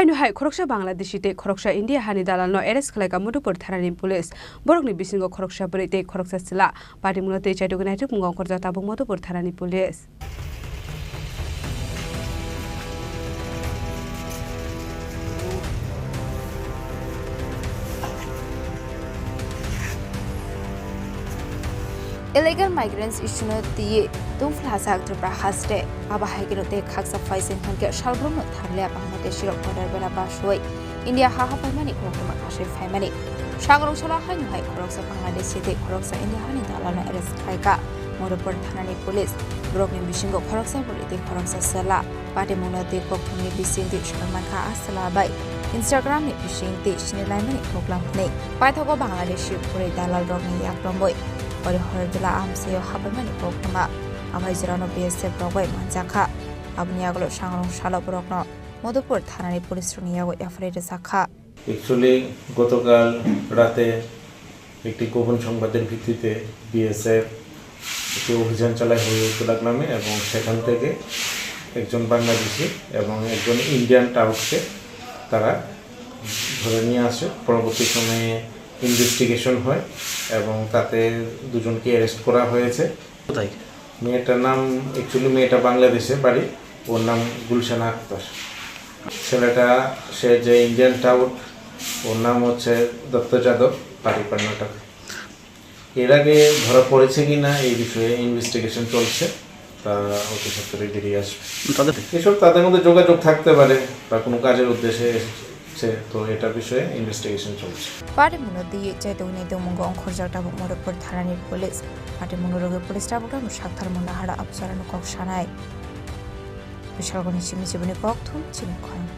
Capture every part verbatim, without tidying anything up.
Haino hai khoroksa Bangladeshi tei khoroksa India hani dalalno arrest khlaikha Madhupur thanani police. Borokni bisingo khoroksa bwrwi tei khoroksa chwla. Patimungno tei chaitugwi naitugmung ongkhorjak tabuk Madhupur thanani police. Illegal migrants issue no twiwi tungphla hachak Tripura haste. Abo hai kheno tei khaksa phaising hwnkhe salbrumno thanglia Bangladeshi rok border bera basui India ha hapaimani koktwma kasui phaimani. Sangrong salo haino hai khoroksa Bangladeshi tei khoroksa India hani dalalno arrest khlaikha Madhupur thanani police. Borokni bisingo khoroksa bwrwi tei khoroksa chwla. Patimungno tei kokthumni bisingtwi soi mankha a chwla bai Instagramni bisingtwi sinilaimani koklam hwnwi. Paithago Bangladeshi bwrwi dalalrokni yaklomwi Orihor jila amchaio hapaimani koktwma. Amai jorano B S F rok bai manjakha. Aboni yagulo sangrong salo borokno Madhupur thanani police rokni yago F I R rwjakha. Actually, গতকাল রাতে একটি গোপন সংবাদের ভিত্তিতে বিএসএফ একটি অভিযান চালায় হরিহরতলা গ্রামে এবং সেখান থেকে একজন বাংলাদেশি এবং একজন ইন্ডিয়ান টাউটকে তারা ধরে নিয়ে আসে। পরবর্তী সময়ে ইনভেস্টিগেশন হয় এবং তাতে দুজনকে অ্যারেস্ট করা হয়েছে। কোথায়? মেয়েটার নাম, অ্যাকচুয়ালি মেয়েটা বাংলাদেশে বাড়ি, ওর নাম গুলশান আক্তার। ছেলেটা, সে যে ইন্ডিয়ান টাউট, ওর নাম হচ্ছে দত্ত যাদব, বাড়ি কর্ণাটক। এর আগে ধরা পড়েছে কিনা এই বিষয়ে ইনভেস্টিগেশন চলছে, তা অতি সত্বরই বেরিয়ে আসবে। তাদের এসব তাদের মধ্যে যোগাযোগ থাকতে পারে বা কোনো কাজের উদ্দেশ্যে এসেছে, তো এটা বিষয়ে ইনভেস্টিগেশন চলছে। Patimungno twiwi chaitugwi naitugmungo ongkhorjak tabuk Madhupur thanani police. Patimungno rwgwi police tabuk tamo saktharmung nahara absarano kok sanai. Bisalguni simi siboni kokthum chini khorang.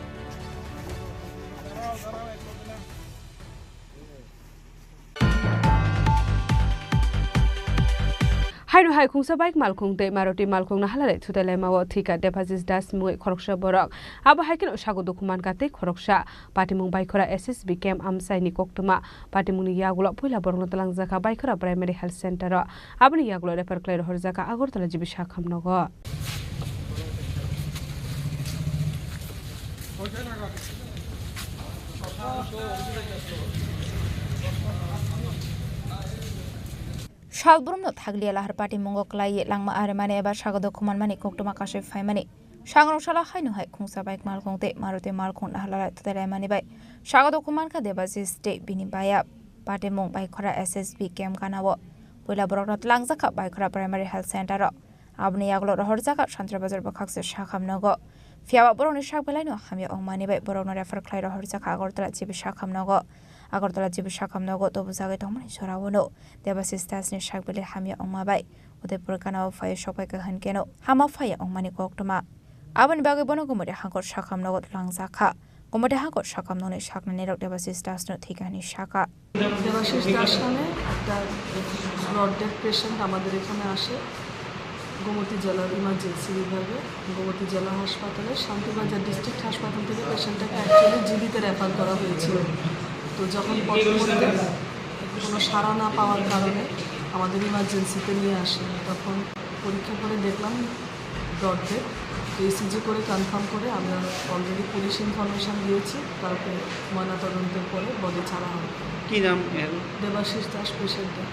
Haino hai khungsa bike malkhung tei Maruti malkhung no halalai thutai laimao thwikha Debajis Das mungwi khoroksa borok. Abo hai kheno sago dukhu mankha tei khoroksa. Patimung Baikhora S S B camp amchaini koktwma. Patimungni yagulo puila borokno twlangjakha Baikhora Primary Health Center o. Aboni yagulo refer khlai rohorjakha Agartala G B sakhamnogo. Salbrumno thakliya lahar patimungo kwlaiwi langma aremani eba sago dukhu manmani koktwma kasui phaimani. Sangrong salo haino hai khungsa bike malkhung tei Maruti malkhung naharlalai thutai laimani bai sago dukhu mankha Debajis tei bini baya. Patimung Baikhora S S B camp ganao puila borokno twlangjakha Baikhora Primary Health Center o. Aboni yagulo rohorjakha Santri Bazar bwkhakse sakhamnogo. Phiyaba borokni sak belaino hamya wngmani bai borokno refer khlai rohorjakha Agartala G B sakhamnogo. Agartala G B sakhamnogo tobujagwi tongmani jorao no Debajis Dasni sak belai hamya wngma bai Udaipur ganao phaiwi sokphaikha hwnkhe no hama phaiya wngmani koktwma. Aboni bagwi bono Gumati hangkor sakhamnogo twlangjakha. Gumati hangkor sakhamnokni saknanirok Debajis Dasno thwikha hwnwi sakha. Debashis দাস নামে একটা broad death patient আমাদের এখানে আসে গোমতী জেলার ইমার্জেন্সি বিভাগে, গোমতী জেলা হাসপাতালে, শান্তিবাজার ডিস্ট্রিক্ট হাসপাতাল থেকে পেশেন্টটাকে অ্যাকচুয়ালি জিবিতে রেফার করা হয়েছিল। তো যখন পথে পথে কোনো সাড়া না পাওয়ার কারণে আমাদের ইমার্জেন্সিতে নিয়ে আসে, তখন পরীক্ষা করে দেখলাম ডট ডেথ। তো ইসিজি করে কনফার্ম করে আমরা অলরেডি পুলিশ ইনফরমেশন দিয়েছি, তারপরে ময়নাতদন্তের পরে বডি ছাড়া হবে। কি নাম এর? দেবাশিস দাস পেশেন্টটা,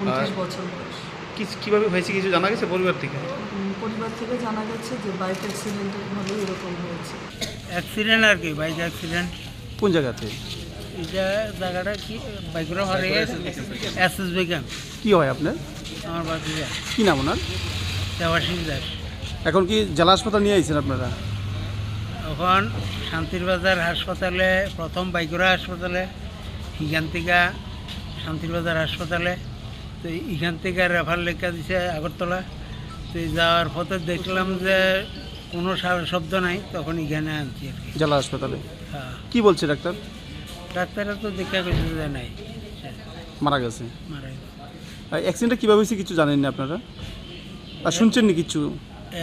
উনত্রিশ আর বছর বয়স। কি, কিভাবে হয়েছে কিছু জানা গেছে পরিবার থেকে? উম, পরিবার থেকে জানা গেছে যে বাইক অ্যাক্সিডেন্টের ফলে এরকম হয়েছে। অ্যাক্সিডেন্ট আর কি, বাইক অ্যাক্সিডেন্ট। কোন জায়গাতে? এটা জায়গাটা কি? বাইকরা হরে এসএসবি ক্যাম্প। কি হয় আপনার? আমার ভাতিজা। কি নাম ওনার? দেবাশিস দাস। এখন কি জেলা হাসপাতাল নিয়ে আইছেন আপনারা? এখন শান্তির বাজার হাসপাতালে, প্রথম বাইকরা হাসপাতালে, এখান থেকে শান্তির বাজার হাসপাতালে, তো এখান থেকে রেফার লেখা দিছে আগরতলা। তো এই যাওয়ার পথে দেখলাম যে কোনো সারা শব্দ নাই, তখন এখানে আনছি আর কি। জেলা হাসপাতালে? হ্যাঁ। কি বলছে ডাক্তার? ডাক্তাররা তো দেখা করছে যে নাই, মারা গেছে। মারা গেছে। আর অ্যাক্সিডেন্টটা কীভাবে হয়েছে কিছু জানেন না আপনারা? আর শুনছেন না কিছু?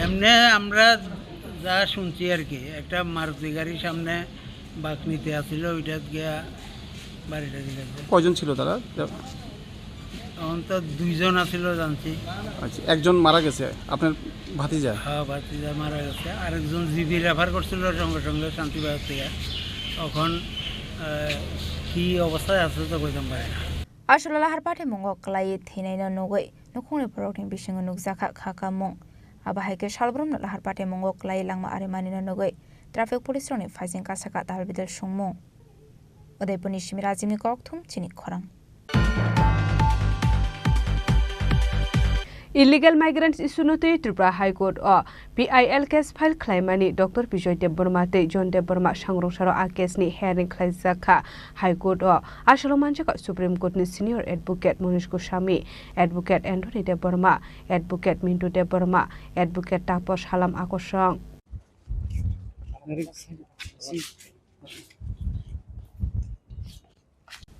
এমনি আমরা যা শুনছি আর কি, একটা মারুতি গাড়ির সামনে বাঁক নিতে আসছিল, ওইটা গিয়া বাড়িটা দিকে। কয়জন ছিল তারা? তখন তো দুইজন আছিল জানছি। আচ্ছা, একজন মারা গেছে, আপনার ভাতিজা? হ্যাঁ, ভাতিজা মারা গেছে। আরেকজন জিবি রেফার করছিল সঙ্গে সঙ্গে শান্তিবাজার থেকে। এখন আহ, কি অবস্থায় আছে তো কইতাম পারি না। Aswk Lahar patimungo kwlaiwi thwinaino nugwi nukhungni borokni bisingo nukjakha kha kamung. Abo hai khe salbrumno Lahar patimungo kwlaiwi langma arimanino nugwi traffic police rokni phaising kasaka dalbidal songmung. Udaipurni simi Rajibni kokthum chini khorang. Illegal migrants issue no twi Tripura High Court o P I L case file khlaimani Doctor Bijoy Debbarma tei John Debbarma sangrongsaro a case ni hearing khlaijak kha High Court o. Aswk manjak kha Supreme Court ni Senior Advocate Manish Goswami, Advocate Anthony Debbarma, Advocate Mintu Debbarma, Advocate Taposh Halam Akosong.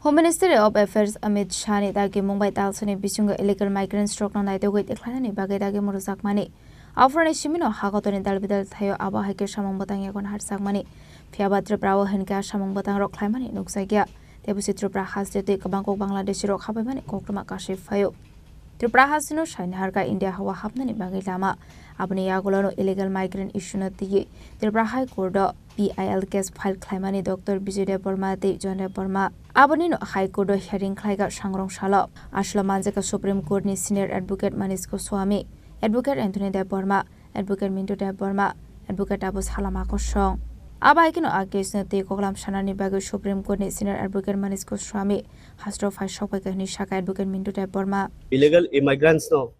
Home Ministry of Affairs Amit Shah ni dagimung bai talsani bisingo illegal migrants rokno naitugwi tikhlainani bagwi dagimung rwjakmani. Aphuruni simino hakotorni dalbidal thaio abo hai khe samung bwtang yakon harjakmani. Phiyaba Tripura o hinkhe a samung bwtang rok khlaimani nukjakya. Tei busi Tripura haste tei kwbangkuk Bangladeshi rok habaimani koktwma kasui phaio. Tripura hasteno saini harkha India hao hapnani bagwi lama. Aboni yagulono illegal migrant issue no twiwi Tripura High Court o P I L case file khlaimani Doctor Bijoy Debbarma tei John Debbarma. Abonino High Court o hearing khlaikha sangrong salo. Aswk manjakha Supreme Court ni Senior Advocate Manish Goswami, Advocate Anthony Debbarma, Advocate Mintu Debbarma, Advocate Taposh Halam Akosong. Abo hai kheno a case no twi koklam sanani bagwi Supreme Court ni Senior Advocate Manish Goswami hasteo phai sok bai kha hwnwi sakha Advocate Mintu Debbarma. Illegal immigrants no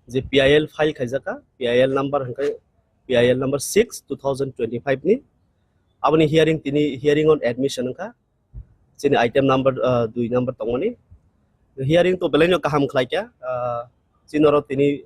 je P I L file khaijak kha, P I L number hwnkhe P I L number six two thousand twenty-five ni. Aboni hearing tini hearing on admission wngkha. Chini item number, ah, dui number tongmani. Hearing to belaino kaham khlaikha. Ah, chini oro tini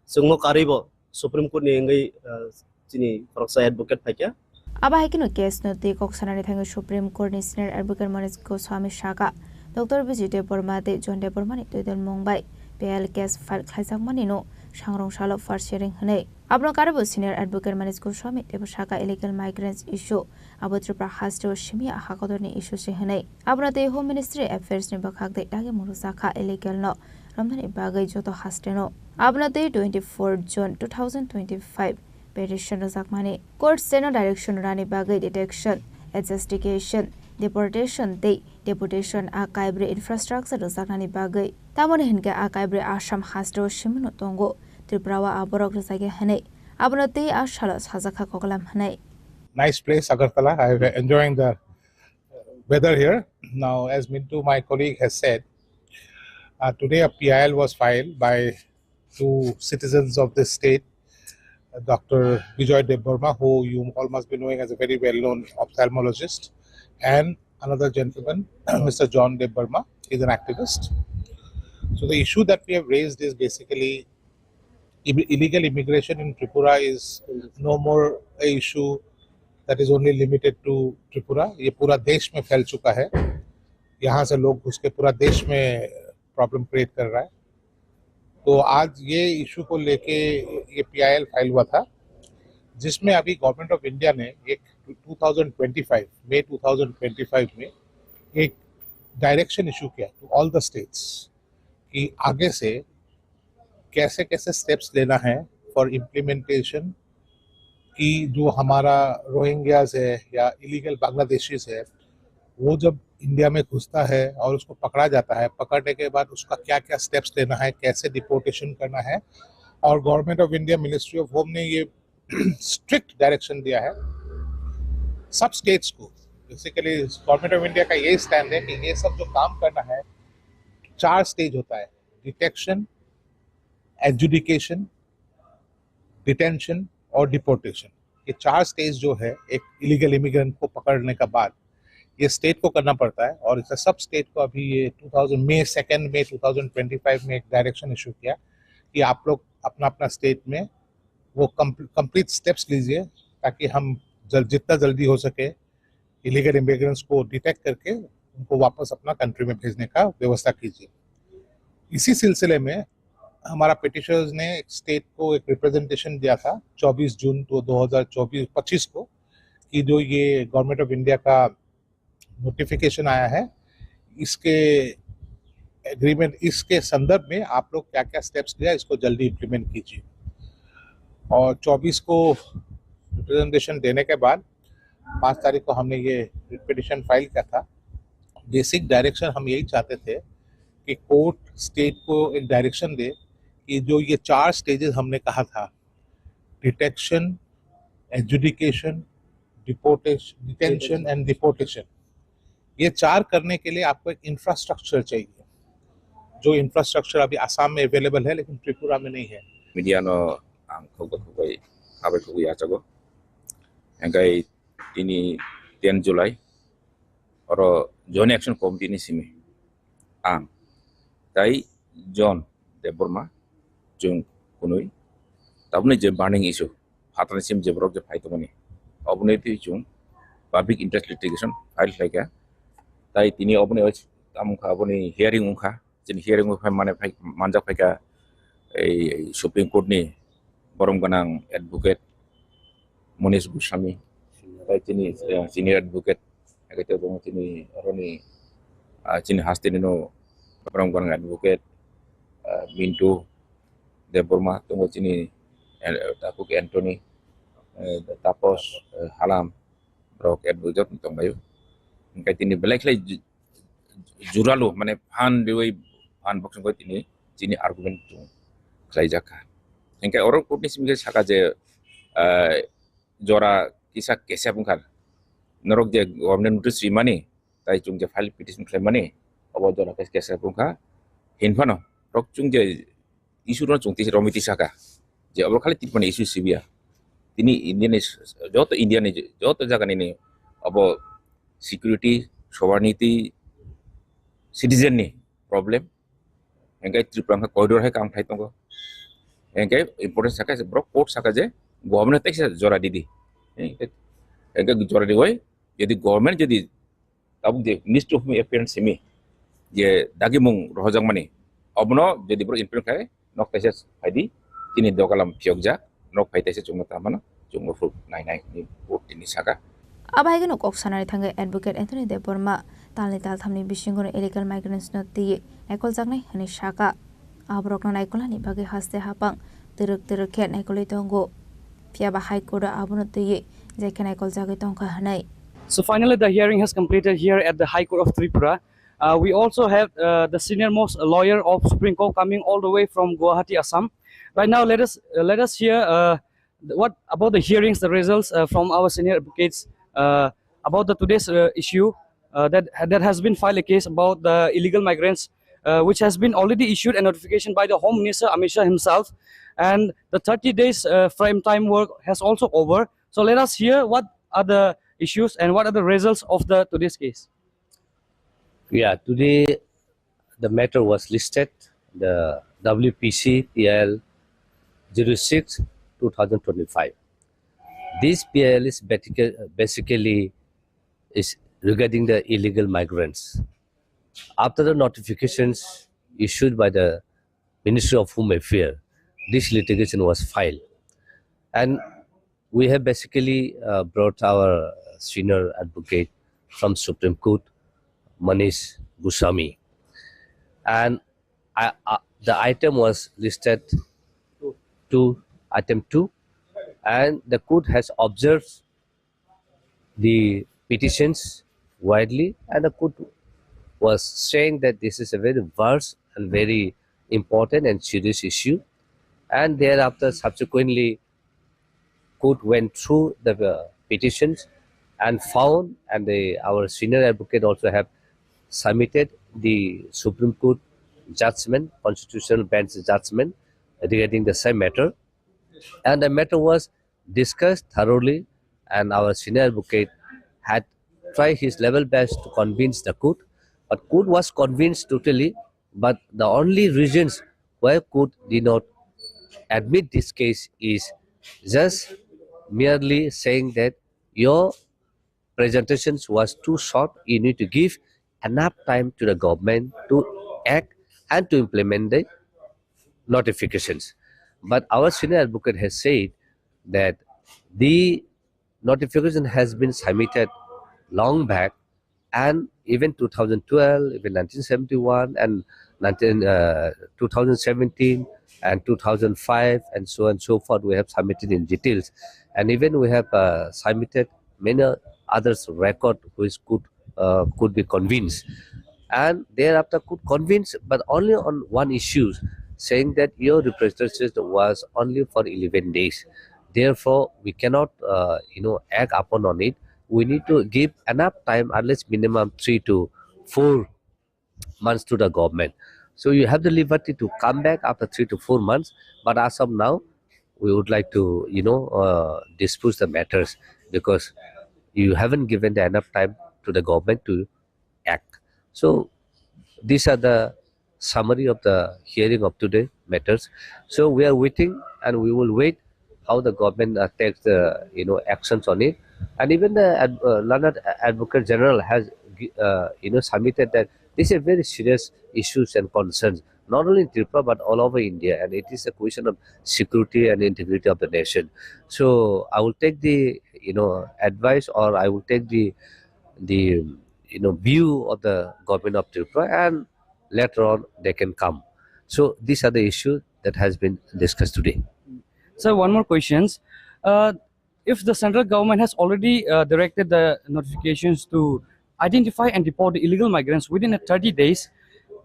chwngno karwibo Supreme Court ni wngwi, ah, chini khoroksa advocate phaikha. Abo hai kheno case no twi kok sanani thangwi Supreme Court ni Senior Advocate Manish Goswami sakha, Doctor Bijoy Debbarma tei John Debbarma ni twidulmung bai P I L case file khlaijakmani no sangrong salo first hearing hwnwi. Abono karwibo Senior Advocate Manish Goswami teibo sakha illegal migrants issue abo Tripura hasteo simi a hakotorni issue se hwnwi. Abono tei Home Ministry Affairs ni bwkhak tei dagimung rwjakha illegal no romnani bagwi joto hasteno. Abono tei twenty-four June two thousand twenty-five petition rwjakmani. Court steno direction rani bagwi detection, adjudication, deportation tei deputation a kaibrwi infrastructure rwjaknani bagwi. Tamoni hinkhe a kaibrwi Assam hasteo simino tongo, Tripura o a borok rwjakya hwnwi. Abono tei a salo sajakha koklam hwnwi. Nice place, Agartala. I am enjoying the weather here. Now, as Mintu, my colleague, has said, uh, today a P I L was filed by two citizens of this state, uh, Doctor Bijoy Debbarma, who you all must be knowing as a very well-known ophthalmologist, and another gentleman, Mister John Debbarma, is an activist. So the issue that we have raised is basically imm-, illegal immigration in Tripura is no more a issue that is only limited to Tripura. ये पूरा देश में फैल चुका है। यहाँ से लोग घुस के पूरा देश में प्रॉब्लम क्रिएट कर रहा है। तो आज ये इशू को लेके ये पीआईएल फाइल हुआ था, जिसमें अभी गवर्नमेंट ऑफ इंडिया ने एक ट्वेंटी ट्वेंटी फ़ाइव, मई ट्वेंटी ट्वेंटी फ़ाइव में एक डायरेक्शन इशू किया टू ऑल द स्टेट्स कि आगे से कैसे कैसे स्टेप्स लेना है फॉर इम्प्लीमेंटेशन, कि जो हमारा रोहिंग्याज है या इलीगल बांग्लादेशीज है, वो जब इंडिया में घुसता है और उसको पकड़ा जाता है, पकड़ने के बाद उसका क्या क्या स्टेप्स लेना है, कैसे डिपोर्टेशन करना है। और government of India, ministry of home ने ये स्ट्रिक्ट डायरेक्शन दिया है सब स्टेट्स को। बेसिकली गवर्नमेंट ऑफ इंडिया का यही स्टैंड है कि ये सब जो काम करना है, चार स्टेज होता है: डिटेक्शन, एडजुडिकेशन, डिटेंशन और डिपोर्टेशन। ये चार स्टेज जो है एक इलीगल इमिग्रेंट को पकड़ने का बाद, ये स्टेट को करना पड़ता है। और इसे सब स्टेट को अभी ये टू थाउजेंड, मई सेकेंड में टू थाउजेंड ट्वेंटी फ़ाइव में एक डायरेक्शन इशू किया कि आप लोग अपना अपना स्टेट में वो कंप्लीट स्टेप्स लीजिए, ताकि हम जल, जितना जल्दी हो सके इलीगल इमिग्रेंट्स को डिटेक्ट करके उनको वापस अपना कंट्री में भेजने का व्यवस्था कीजिए। इसी सिलसिले में हमारा पिटिशनर्स ने एक स्टेट को एक रिप्रेजेंटेशन दिया था चौबीस जून तो दो हज़ार चौबीस पच्चीस को, कि जो ये गवर्नमेंट ऑफ इंडिया का नोटिफिकेशन आया है, इसके एग्रीमेंट, इसके संदर्भ में आप लोग क्या क्या स्टेप्स लिया, इसको जल्दी इम्प्लीमेंट कीजिए। और चौबीस को रिप्रेजेंटेशन देने के बाद पाँच तारीख को हमने ये रिट पिटिशन फाइल किया था। बेसिक डायरेक्शन हम यही चाहते थे कि कोर्ट स्टेट को एक डायरेक्शन दे कि जो ये चार स्टेजेस हमने कहा था, detection, adjudication, deportation, detention and deportation, ये चार करने के लिए आपको एक इंफ्रास्ट्रक्चर चाहिए, जो इंफ्रास्ट्रक्चर अभी आसाम में अवेलेबल है लेकिन त्रिपुरा में नहीं है। Media no ang khogwi khogwi khabai khogwi yachago. Hingkai tini ten July oro Joint Action Committee ni simi ang tai John Debbarma chwng kunui tabukni je burning issue, phatarni sim je borok je phai tongmani, oboni twi chwng public interest litigation file khlaikha. Tai tini oboni tamungkha, aboni hearing wngkha, chini hearing wngkha mane phai manjak phaikha ei Supreme Court ni borom gwnang advocate Monish Goswami, tai chini, eh, senior advocate, hake tongo chini oroni, ah, chini haste nino borong borong advocate, ah, Mintu Debbarma, tongo chini, eh, Takuk Anthony, eh, Tapos, eh, Halam, borok advocate tonglaio. Hingke tini belai khlai ju-, juralu, mane phan riwi phan boksong bai tini chini argument chung khlai jakha. Hingke oro court ni simi khe saka je, ah, jora kisa kesep wngkha. Norok je government notice rimani, tai chwng je file petition khlaimani, obo jora kisa kesep wngkha. Hinphano, rok chwng je issue no chwng tisa romwi tisaka. Je obo khali Tripura ni issue sibiya. Tini India ni, joto India ni, joto jaga ni ni obo security, sovereignty, citizen ni problem. Hingke Tripura wngkha corridor hai kam khai tongo. Hingke important saka je borok court saka je government teisa jora didi. Hingke jora diwi, jodi government jodi tabuk je Ministry of Home Affairs simi je dagimung rohojakmani, obono jodi borok implement khai nok teisa phaidi, tini dogalam phiyokjak. Nok phai teisa chwngno tamo no chwngno phuru nai nai hwnwi court tini saka. Abo hai kheno kok sanani thangwi Advocate Anthony Debbarma talni talthamni bisingo illegal migrants no twiwi naikoljaknai hwnwi saka. Aborokno naikolnani bagwi haste hapang twrwk twrwk khe naikolwi tongo. Phiyaba High Court o abono twiwi jai khe naikoljagwi tongkha hwnwi. So finally, the hearing has completed here at the High Court of Tripura. Uh, we also have, uh, the senior most lawyer of Supreme Court coming all the way from Guwahati, Assam. Right now, let us, uh, let us hear, uh, what about the hearings, the results, uh, from our senior advocates, uh, about the today's, uh, issue, uh, that, that has been filed a case about the illegal migrants, uh, which has been already issued a notification by the Home Minister Amit Shah himself, and the thirty days, uh, frame time work has also over. So let us hear what are the issues and what are the results of the today's case. Yeah, today the matter was listed, the W P C P I L zero six two thousand twenty-five. This P I L is basically, basically is regarding the illegal migrants. After the notifications issued by the Ministry of Home Affairs, this litigation was filed. And we have basically, uh, brought our senior advocate from Supreme Court, Manish Goswami. And I, uh, the item was listed to item two, and the court has observed the petitions widely, and the court was saying that this is a very vast and very important and serious issue. And thereafter, subsequently, court went through the, uh, petitions and found, and the, our senior advocate also have submitted the Supreme Court judgment, constitutional bench judgment regarding the same matter. And the matter was discussed thoroughly, and our senior advocate had tried his level best to convince the court, but court was convinced totally. But the only reasons why court did not admit this case is just merely saying that your presentations was too short. You need to give enough time to the government to act and to implement the notifications. But our senior advocate has said that the notification has been submitted long back, and even two thousand twelve, even nineteen seventy-one, and nineteen, uh, two thousand seventeen, and two thousand five, and so on and so forth, we have submitted in details. And even we have, uh, submitted many others' record which could uh, could be convinced, and thereafter could convince, but only on one issue, saying that your representation was only for eleven days. Therefore, we cannot, uh, you know, act upon on it. We need to give enough time, at least minimum three to four months to the government. So you have the liberty to come back after three to four months. But as of now, we would like to, you know, uh, dispose the matters because you haven't given the enough time to the government to act. So these are the summary of the hearing of today matters. So we are waiting and we will wait how the government uh, takes the, you know, actions on it. And even the ad- uh, learned advocate general has gi- uh, you know, submitted that this is a very serious issues and concerns, not only in Tripura but all over India, and it is a question of security and integrity of the nation. So I will take the, you know, advice, or I will take the the, you know, view of the government of Tripura, and later on they can come. So these are the issues that has been discussed today. So one more questions. Uh, if the central government has already uh, directed the notifications to identify and deport the illegal migrants within a thirty days,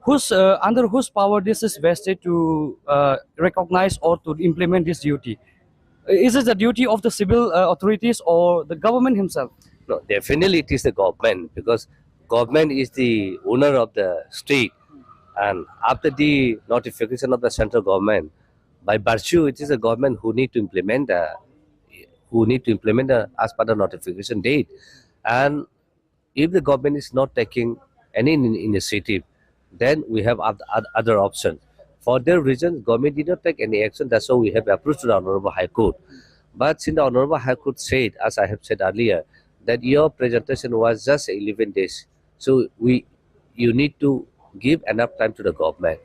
whose uh, under whose power this is vested to uh, recognize or to implement this duty? Is it the duty of the civil uh, authorities or the government himself? No, definitely it is the government, because government is the owner of the state, and after the notification of the central government, by virtue it is the government who need to implement the who need to implement the, as per the notification date. And if the government is not taking any in- initiative, then we have oth- oth- other options. For that reason, government did not take any action. That's why we have approached the Honorable High Court. But since the Honorable High Court said, as I have said earlier, that your presentation was just eleven days, so we you need to give enough time to the government.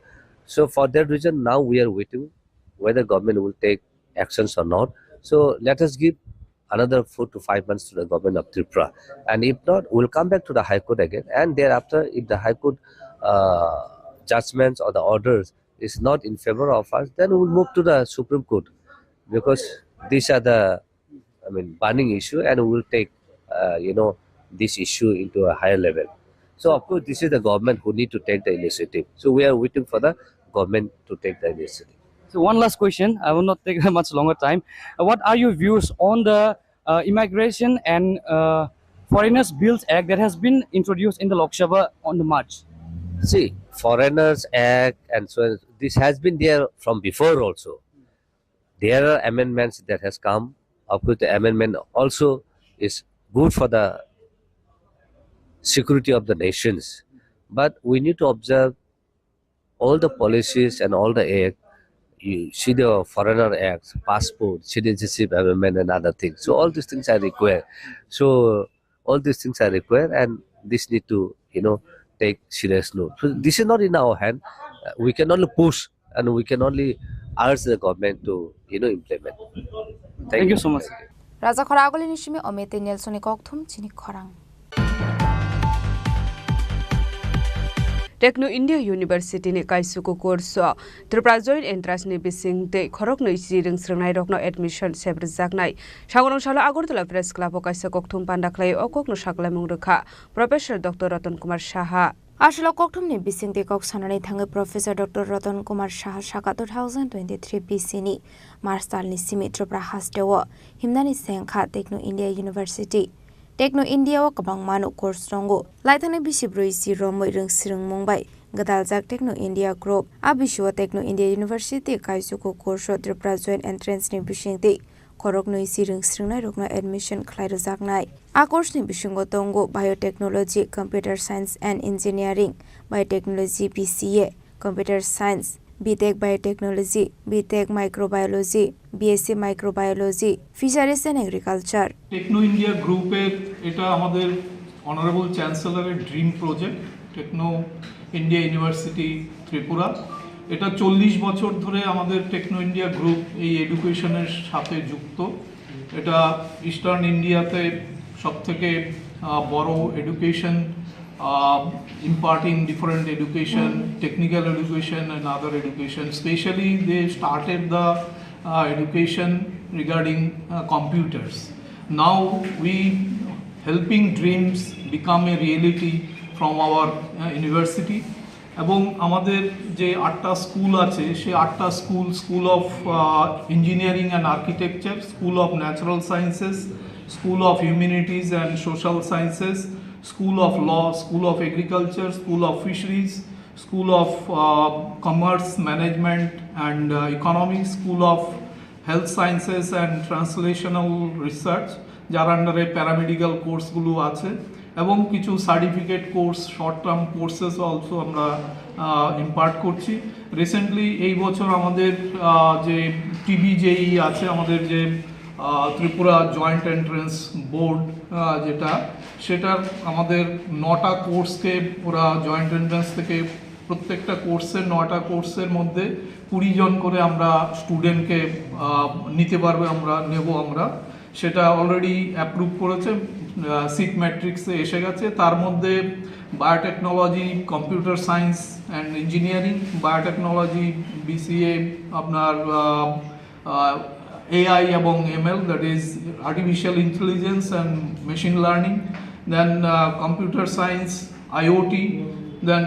So for that reason, now we are waiting whether government will take actions or not. So let us give another four to five months to the government of Tripura, and if not, we'll come back to the High Court again. And thereafter, if the High Court uh, judgments or the orders is not in favor of us, then we'll move to the Supreme Court, because these are the, I mean, burning issue, and we'll take, uh, you know, this issue into a higher level. So of course, this is the government who need to take the initiative. So we are waiting for the government to take the initiative. So one last question. I will not take much longer time. Uh, what are your views on the uh, Immigration and uh, Foreigners Bills Act that has been introduced in the Lok Sabha on the March? See, Foreigners Act and so on, this has been there from before also. There are amendments that has come. Of course, the amendment also is good for the security of the nations. But we need to observe all the policies and all the act. You see the Foreigner Acts, passport, citizenship amendment, and other things. So all these things are required. So all these things are required, and this need to, you know, take serious note. So this is not in our hand. Uh, We can only push and we can only urge the government to, you know, implement. Thank you so much. Raja khora agulini simi omete Nelsoni kokthum chini khorang. Techno India University ni kaisuku course o Tripura Joint Entrance ni bising tei khoroknwi si rwng swrwngnairokno admission sep rwjaknai. Sangrong salo Agartala Press Club o kaisa kokthum panda khlai o kokno sakhlaimung rwkha Professor Doctor Ratan Kumar Saha. Aswk kokthumni bisingtwi kok sanani thangwi Professor Doctor Ratan Kumar Saha saka two thousand twenty-three B C ni March talni simi Tripura hasteo himnani sengkha Techno India University. Techno India o kwbangmano course tongo. Laithani bisi brwi si romwi rwng swrwngmung bai gwdaljak Techno India Group. A bisio Techno India University kaisuku course o Tripura Joint Entrance ni bisingtwi khoroknwi si rwng swrwngnairokno admission khlai rwjaknai. A course ni bisingo tongo Biotechnology, Computer Science and Engineering, Biotechnology B C A, Computer Science, B Tech Biotechnology, B Tech Microbiology, B S C Microbiology, Fisheries and Agriculture. Techno India গ্রুপের এটা আমাদের honourable চ্যান্সেলরের dream project, Techno India university Tripura. এটা চল্লিশ বছর ধরে আমাদের techno India group এই এডুকেশনের সাথে যুক্ত। এটা ইস্টার্ন ইন্ডিয়াতে সবথেকে আহ, বড় education, uh, imparting different education, technical education and other education. Specially, they started the uh, education regarding uh, computers. Now we Helping dreams become a reality from our uh, university. এবং আমাদের যে আটটা স্কুল আছে, সেই আটটা school, school of engineering and architecture, school of natural sciences, school of humanities and social sciences, school of law, school of agriculture, school of fisheries, school of commerce management and economics, school of health sciences and translational research, যার আন্ডারে paramedical কোর্সগুলো আছে এবং কিছু certificate course, short term courses also আমরা impart করছি। Recently এই বছর আমাদের আহ, যে টিবি জেই আছে, আমাদের যে আহ, ত্রিপুরা জয়েন্ট এন্ট্রান্স বোর্ড যেটা, সেটার আমাদের নটা কোর্সকে ওরা জয়েন্ট এন্ট্রান্স থেকে, প্রত্যেকটা কোর্সের, নটা কোর্সের মধ্যে কুড়ি জন করে আমরা স্টুডেন্টকে নিতে পারবে, আমরা নেব আমরা। সেটা অলরেডি অ্যাপ্রুভ করেছে সিট ম্যাট্রিক্সে, এসে গেছে। তার মধ্যে biotechnology, computer science and engineering, biotechnology, BCA, আপনার এআই এবং ML, that is artificial intelligence and machine learning, then computer science, IoT, then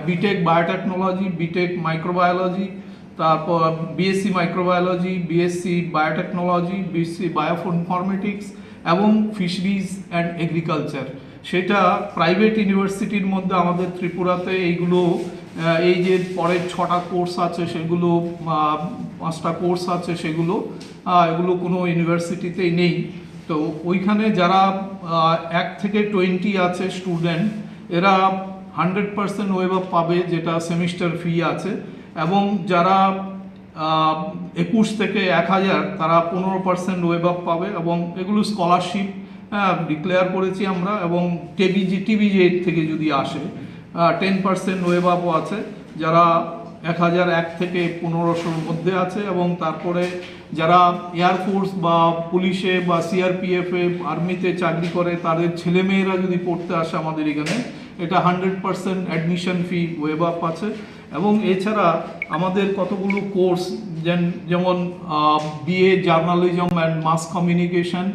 BTech biotechnology, BTech microbiology, তারপর BSc microbiology, BSc biotechnology, BSc bioinformatics এবং ফিশারিজ অ্যান্ড এগ্রিকালচার। সেটা private ইউনিভার্সিটির মধ্যে আমাদের ত্রিপুরাতে এইগুলো, আহ, এই যে পরের ছটা কোর্স আছে সেগুলো, আহ, পাঁচটা কোর্স আছে সেগুলো, আহ, এগুলো কোনো ইউনিভার্সিটিতেই নেই। তো ওইখানে যারা আহ, এক থেকে টোয়েন্টি আছে স্টুডেন্ট, এরা হান্ড্রেড পার্সেন্ট ওয়েব আপ পাবে, যেটা সেমিস্টার ফি আছে। এবং যারা আহ, একুশ থেকে এক হাজার, তারা পনেরো পার্সেন্ট ওয়েব আপ পাবে। এবং এগুলো স্কলারশিপ ডিক্লেয়ার করেছি আমরা। এবং টিবিজি টিবিজি এইট থেকে যদি আসে, টেন পার্সেন্ট ওয়েব আপও আছে, যারা এক হাজার এক থেকে পনেরোশোর মধ্যে আছে। এবং তারপরে যারা এয়ারফোর্স বা পুলিশে বা সিআরপিএফে, আর্মিতে চাকরি করে, তাদের ছেলেমেয়েরা যদি পড়তে আসে আমাদের এখানে, এটা hundred percent admission fee waive up আছে। এবং এছাড়া আমাদের কতগুলো কোর্স, যেমন BA journalism and mass communication,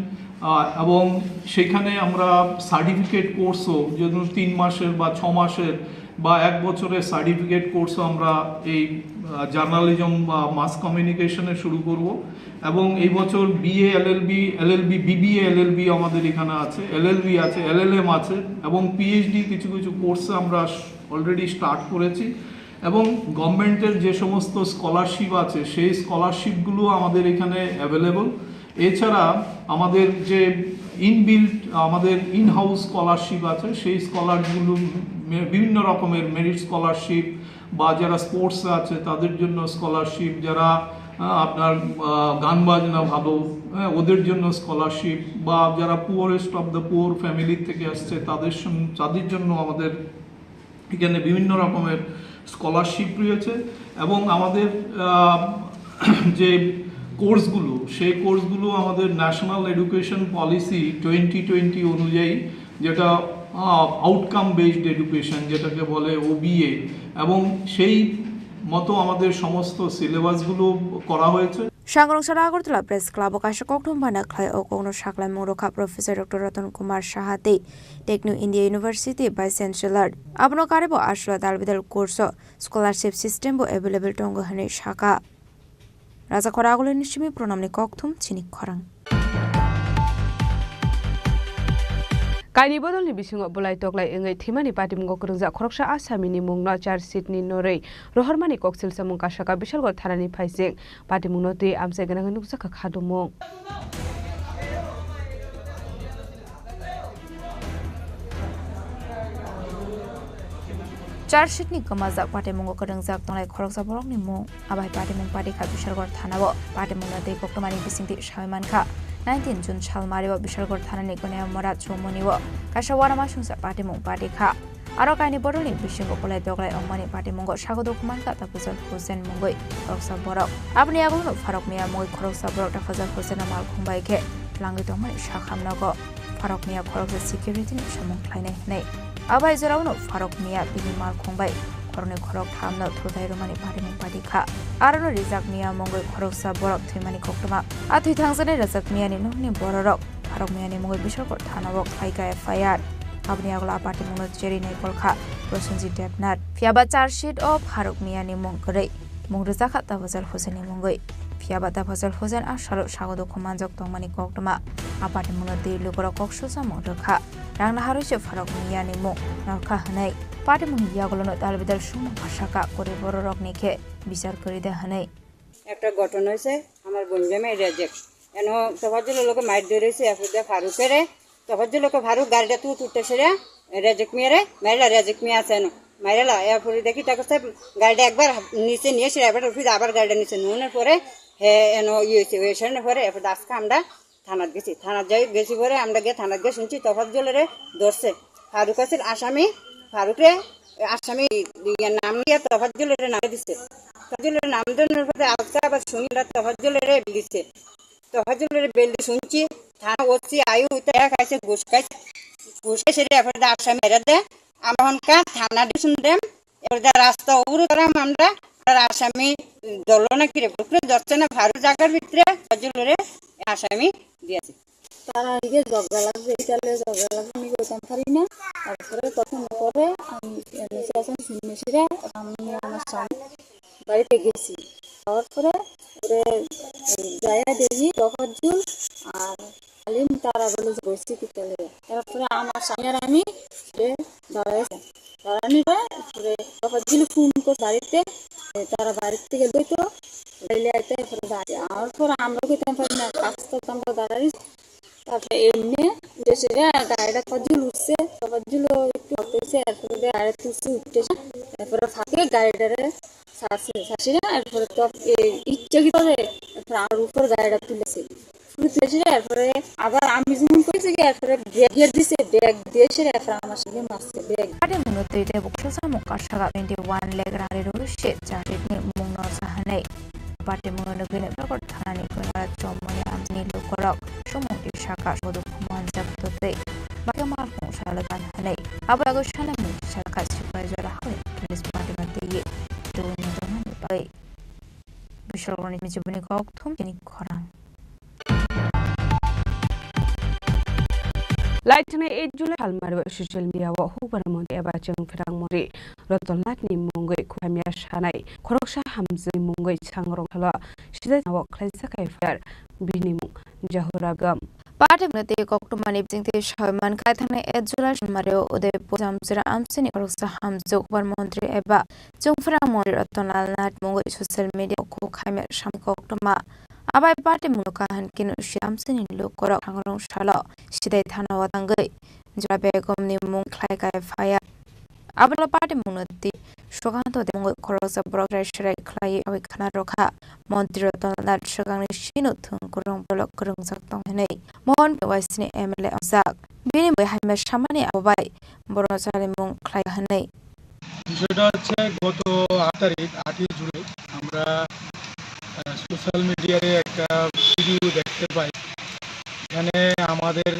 এবং সেখানে আমরা সার্টিফিকেট কোর্সও, যেমন তিন মাসের বা ছ মাসের বা এক বছরের সার্টিফিকেট কোর্সও আমরা এই জার্নালিজম বা মাস কমিউনিকেশনে শুরু করব। এবং এই বছর BA LLB, LLB, BBA LLB আমাদের এখানে আছে, এলএলবি আছে, এলএলএম আছে, এবং পিএইচডি কিছু কিছু কোর্সে আমরা অলরেডি স্টার্ট করেছি। এবং গভর্নমেন্টের যে সমস্ত স্কলারশিপ আছে, সেই স্কলারশিপগুলো আমাদের এখানে অ্যাভেলেবল। এছাড়া আমাদের যে ইনবিল্ট, আমাদের ইন হাউস স্কলারশিপ আছে, সেই স্কলারগুলো মে-, বিভিন্ন রকমের মেরিট স্কলারশিপ, বা যারা স্পোর্টস আছে তাদের জন্য স্কলারশিপ, যারা আহ, আপনার আহ, গান বাজনা ভালো, হ্যাঁ, ওদের জন্য স্কলারশিপ, বা যারা poorest of the poor family থেকে আসছে তাদের সম- তাদের জন্য আমাদের এখানে বিভিন্ন রকমের স্কলারশিপ রয়েছে। এবং আমাদের আহ, যে কোর্সগুলো, সেই কোর্সগুলো আমাদের national education policy twenty twenty অনুযায়ী, যেটা আউটকাম বেসড এডুকেশন, যেটাকে বলে ওবিএ, এবং সেই মতো আমাদের সমস্ত সিলেবাসগুলো করা হয়েছে। Sangrong sara Agartala Press Club o kaisa kokthum bana khlai o kokno saklaimung rwkha Professor Doctor Ratan Kumar Saha tei Techno India University Vice Chancellor. Abono karwi bo aswla dalbidal course o scholarship system bo available tongo hwnwi sakha. Raja Khoragulini simi pronamni kokthum chini khorang. Kaini bodolni bisingo bulai toklai wngwi thwimani patimungo kwrwngjak khoroksa asamini mungno charge sheet ni norwi rohormani koksil samung kasaka Bishalgarh thanani phaising. Patimungno twi amchai gwnangwi nukjakha khadumung. Charge sheet ni kwmajak patimungo kwrwngjak tongnai khoroksa borokni mung. Abai patimung patikha Bishalgarh thanao. Patimungno tei koktwmani bisingtwi sawi mankha. Nineteen June salmario Bishalgarh thanani Goneamora Chowmuni o kaisa uanamasingcha patimung patikha. Aro kaini bodolni bisingo bulai toklai wngmani patimungo sago dukhu mankha Tapujar Hussain mungwi khoroksa borok. Aboni yagulono Farok Miya mungwi khoroksa borok Tapujar Hussaino malkhung bai khe twlangwi tongmani sakhamnogo. Farok Miya khoroksa security ni samung khlainai hwnwi. Abai joraono Farok Miya bini malkhung bai khoroknwi khorok thamno thutai rwmani patimung patikha. Arono Rijak Miya mungwi khoroksa borok thwimani koktwma. A thwi thangjaknai Rijak Miyani nokni bororok Pharuk Miyani mungwi Biswakot thanao khlaikha F I R. Aboni yagulo a party mungno cherwi naikolkha Prosenjit Debnath. Phiyaba charge sheet o Pharuk Miyani mung kwrwi, mung rwjakha Tafajal Hussain ni mungwi. Phiyaba Tafajal Hussain a salo sago dukhu manjak tongmani koktwma. A party mungno twi lukurok kok susamung rwkha. Rang naharwi se Pharuk Miyani mung norkha hwnwi. Party mungni yagulono dalbidal sumung pharsakha, kwrwi bororokni khe bichar kwrwi de hwnwi. একটা ঘটনা হয়েছে, আমার বোন জামাই reject. N তফাজ্জুলের লোকে মাইর ধরেছে, এরপরে ফারুকেরে, তফাজ্জুল লোকে ফারুক গাড়িটা তুই তুলতে সেরে রেজেক্ট মিয়ারে মাইলা, রেজেক্ট মিয়া আছে এন মাইরালা। এরপরে দেখি তাকে সব গাড়িটা একবার নিচে নিয়ে এসে এবার উঠে আবার গাড়িটা নিচে নুনের পরে হে এন ইয়ে হয়েছে, ওই সেরের পরে এরপর আজকে আমরা থানাত গেছি। থানাত যাই, গেছি পরে আমরা গিয়ে থানাত গিয়ে শুনছি তফাজ্জুলেরে ধরছে। ফারুক আছিল আসামি, ফারুকরে আসামি ইয়ে নাম দিয়ে তফাজ্জুলেরে নাম দিছে। তফাজ্জুলের নাম দেওয়ার পরে আজকে আবার শুনি আমরা তফাজ্জুলেরে বেল দিছে। তফাজ্জুলেরে বেল দিয়ে শুনছি থানা ওসি আয়ু উঠে এক আইসে ঘুষ খাইছে। ঘুষ খাইছে রে, এরপরে আসামি এরা দে। আমরা এখন কার থানা ডিসিশন দেন। এবার যা রাস্তা অবরোধ করাম আমরা, আর আসামি ধরলো না কিরে, বুকরে ধরছে না, ভারত জায়গার ভিতরে ফজলুরে আসামি দিয়েছে। তারা এদিকে ঝগড়া লাগবে, ইতালে ঝগড়া লাগবে, আমি বলতাম পারি না। তারপরে তখন পরে আমি এমএসএ আছেন শুনেছিরা, আমি আমার স্বামী বাড়িতে গেছি। যাওয়ার পরে ওরে যাইয়া দেখি তফাজ্জুল আর আলিম তারা বলে যে বসছি কি চলে। তারপরে আমার স্বামী আর আমি যে দাঁড়াইছে। দাঁড়ানি পরে তারপরে তফাজ্জুল ফোন করে বাড়িতে, এ, তারা বাড়ির থেকে লইতো, লইলে আইতে এরপরে দাঁড়িয়ে। আমার পর আমরা খেতে পারি না, কাজ করতাম তো দাঁড়াই। তারপরে এমনি দেশে গাড়িটা তফাজ্জুল উঠছে, তফাজ্জুলও একটু হতেছে, এরপরে গাড়ি তুলছে উঠতেছে, এরপরে ফাঁকে গাড়িটারে ছাড়ছে, ছাড়ছি না, এরপরে তো এই ইচ্ছাকৃত যে এরপরে আমার উপর গাড়িটা তুলেছে। তুলেছে, এরপরে আবার আমি যেমন করেছি কি, এরপরে ব্যাগ গিয়ে দিছে, ব্যাগ দিয়েছে, এরপরে আমার সঙ্গে মারছে, bag. Party mungno twi tei bo khe samung karsaka twenty one lakh rang ri rw se charge ni mungno sahanai. Party mungno nugwi Nokhragor thanani Koinara Chomoni amchini lukorok sumung twi saka sodo khumanjak totwi bakhe malkhung salwkha hwnwi. Abo yago sanamung salwkha Sipaijora hao police party no twiwi tubui ni dongmani bagwi. Bisorgoni Mijibuni kok thum chini khorang. Laithani eight July salmari o social media o hukbar montri eba chwng pherang montri Ratan Lal ni mungwi khukhamya sanai khoroksa hamjwkni mungwi sangrong salo sidai nao khlaijak F I R, bini mung Jahur Agam. Party mungno tei koktwmani bisingtwi sawi mankha, thangnai eight July salmari o Udaipur Jamchara amchini khoroksa hamjwk hukbar montri eba chwng pherang montri Ratan Lal Nath mungwi social media o khukhamya sanai koktwma. Abai party mungno kaham khe nusi amchini lukorok sangrong salo sidai thanao tangwi Jora Begumni mung khlaikha F I R. Abono party mungno twi Sukanto de mungwi khoroksa borok rai serai khlaiwi awi khna rwkha. Montri Ratan Lal swkangni sino thwng kwrwng borok kwrwngjak tong hwnwi Mohan K Y C ni M L A wngjak. Bini bwkhani samani abo bai borokno chalimung khlai hwnwi. বিষয়টা হচ্ছে গত আট তারিখ, আটই জুলাই, আমরা, আহ, সোশ্যাল মিডিয়ায় একটা ভিডিও দেখতে পাই। এখানে আমাদের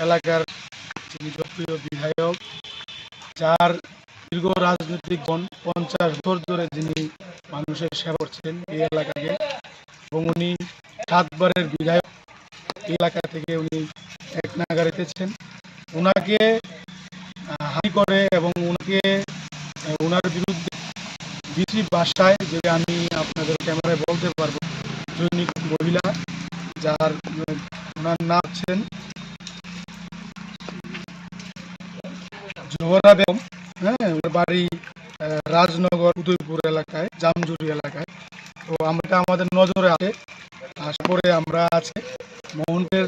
এলাকার যিনি জনপ্রিয় বিধায়ক, যার দীর্ঘ রাজনৈতিক জীবন, পঞ্চাশ বছর ধরে যিনি মানুষের সেবা করছেন এই এলাকাকে, এবং উনি সাতবারের বিধায়ক, এই এলাকা থেকে উনি এক নাগারে জিতেছেন। ওনাকে, আহ, হানি করে এবং ওনাকে, আহ, ওনার বিরুদ্ধে বিশ্রী ভাষায়, যে আমি আপনাদের ক্যামেরায় বলতে পারবো, সৈনিক মহিলা, যার, আহ, ওনার নাম হচ্ছেন জোহরা বেগম, হ্যাঁ, ওর বাড়ি, আহ, রাজনগর উদয়পুর এলাকায়, জামজুরি এলাকায়। তো আমরা, এটা আমাদের নজরে আছে। আশা করে আমরা আছি মোহনদের,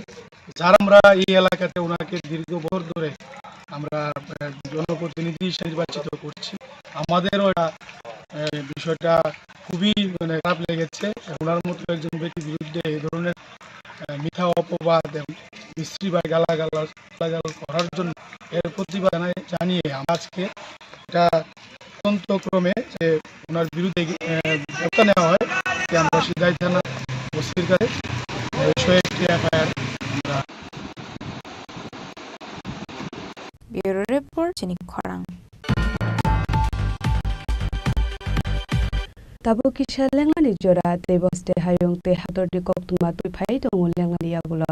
যারা আমরা এই এলাকাতে ওনাকে দীর্ঘ বছর ধরে আমরা, আহ, জনপ্রতিনিধি হিসেবে নির্বাচিত করছি। আমাদেরও এটা, আহ, বিষয়টা খুবই, মানে, খারাপ লেগেছে। ওনার মতো একজন ব্যক্তির বিরুদ্ধে এই ধরনের, আহ, মিথ্যা অপবাদ এবং বিশ্রী বা গালাগাল, গালাগাল করার জন্য এর প্রতিবাদ জানাই-, জানিয়ে আমরা আজকে এটা তদন্ত ক্রমে যে ওনার বিরুদ্ধে, আহ, ব্যবস্থা নেওয়া হয়, যে আমরা সিদাই থানা ওসির কাছে, আহ, বিষয়ে একটি এফআইআর আমরা Bureau Report, chini khorang. Tabuk kisa lenglani jora tei boste hayung tei hatorni koktwma twi phai tongo lenglani yagulo.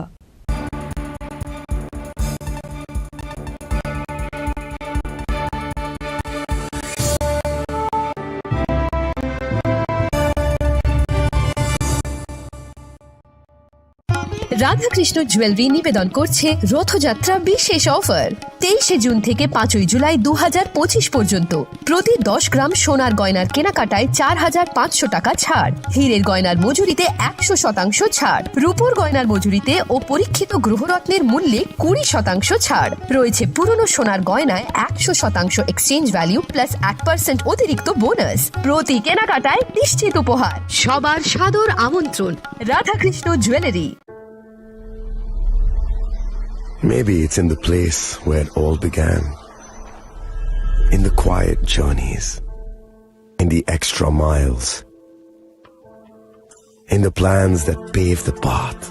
Radhakrishna jewellery নিবেদন করছে রথযাত্রা বিশেষ অফার। তেইশে জুন থেকে পাঁচই জুলাই দু হাজার পঁচিশ পর্যন্ত প্রতি দশ গ্রাম সোনার গয়নার কেনাকাটায় চার হাজার পাঁচশো টাকা ছাড়, হীরের গয়নার মজুরিতে একশো শতাংশ ছাড়, রূপোর গয়নার মজুরিতে ও পরীক্ষিত গ্রহরত্নের মূল্যে কুড়ি শতাংশ ছাড় রয়েছে। পুরনো সোনার গয়নায় একশো শতাংশ এক্সচেঞ্জ ভ্যালু প্লাস এক পার্সেন্ট অতিরিক্ত বোনাস। প্রতি কেনাকাটায় নিশ্চিত উপহার। সবার সাদর আমন্ত্রণ Radhakrishna jewellery. Maybe it's in the place where it all began. In the quiet journeys, in the extra miles, in the plans that pave the path,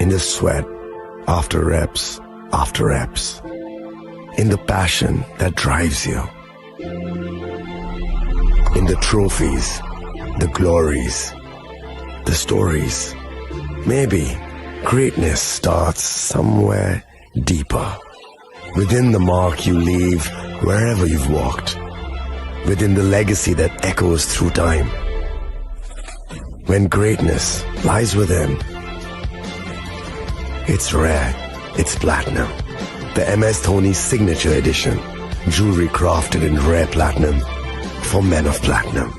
in the sweat after reps after reps, in the passion that drives you. In the trophies, the glories, the stories. Maybe greatness starts somewhere deeper. Within the mark you leave wherever you've walked. Within the legacy that echoes through time. When greatness lies within, it's rare, it's platinum. The M S Dhoni Signature Edition. Jewelry crafted in rare platinum for men of platinum.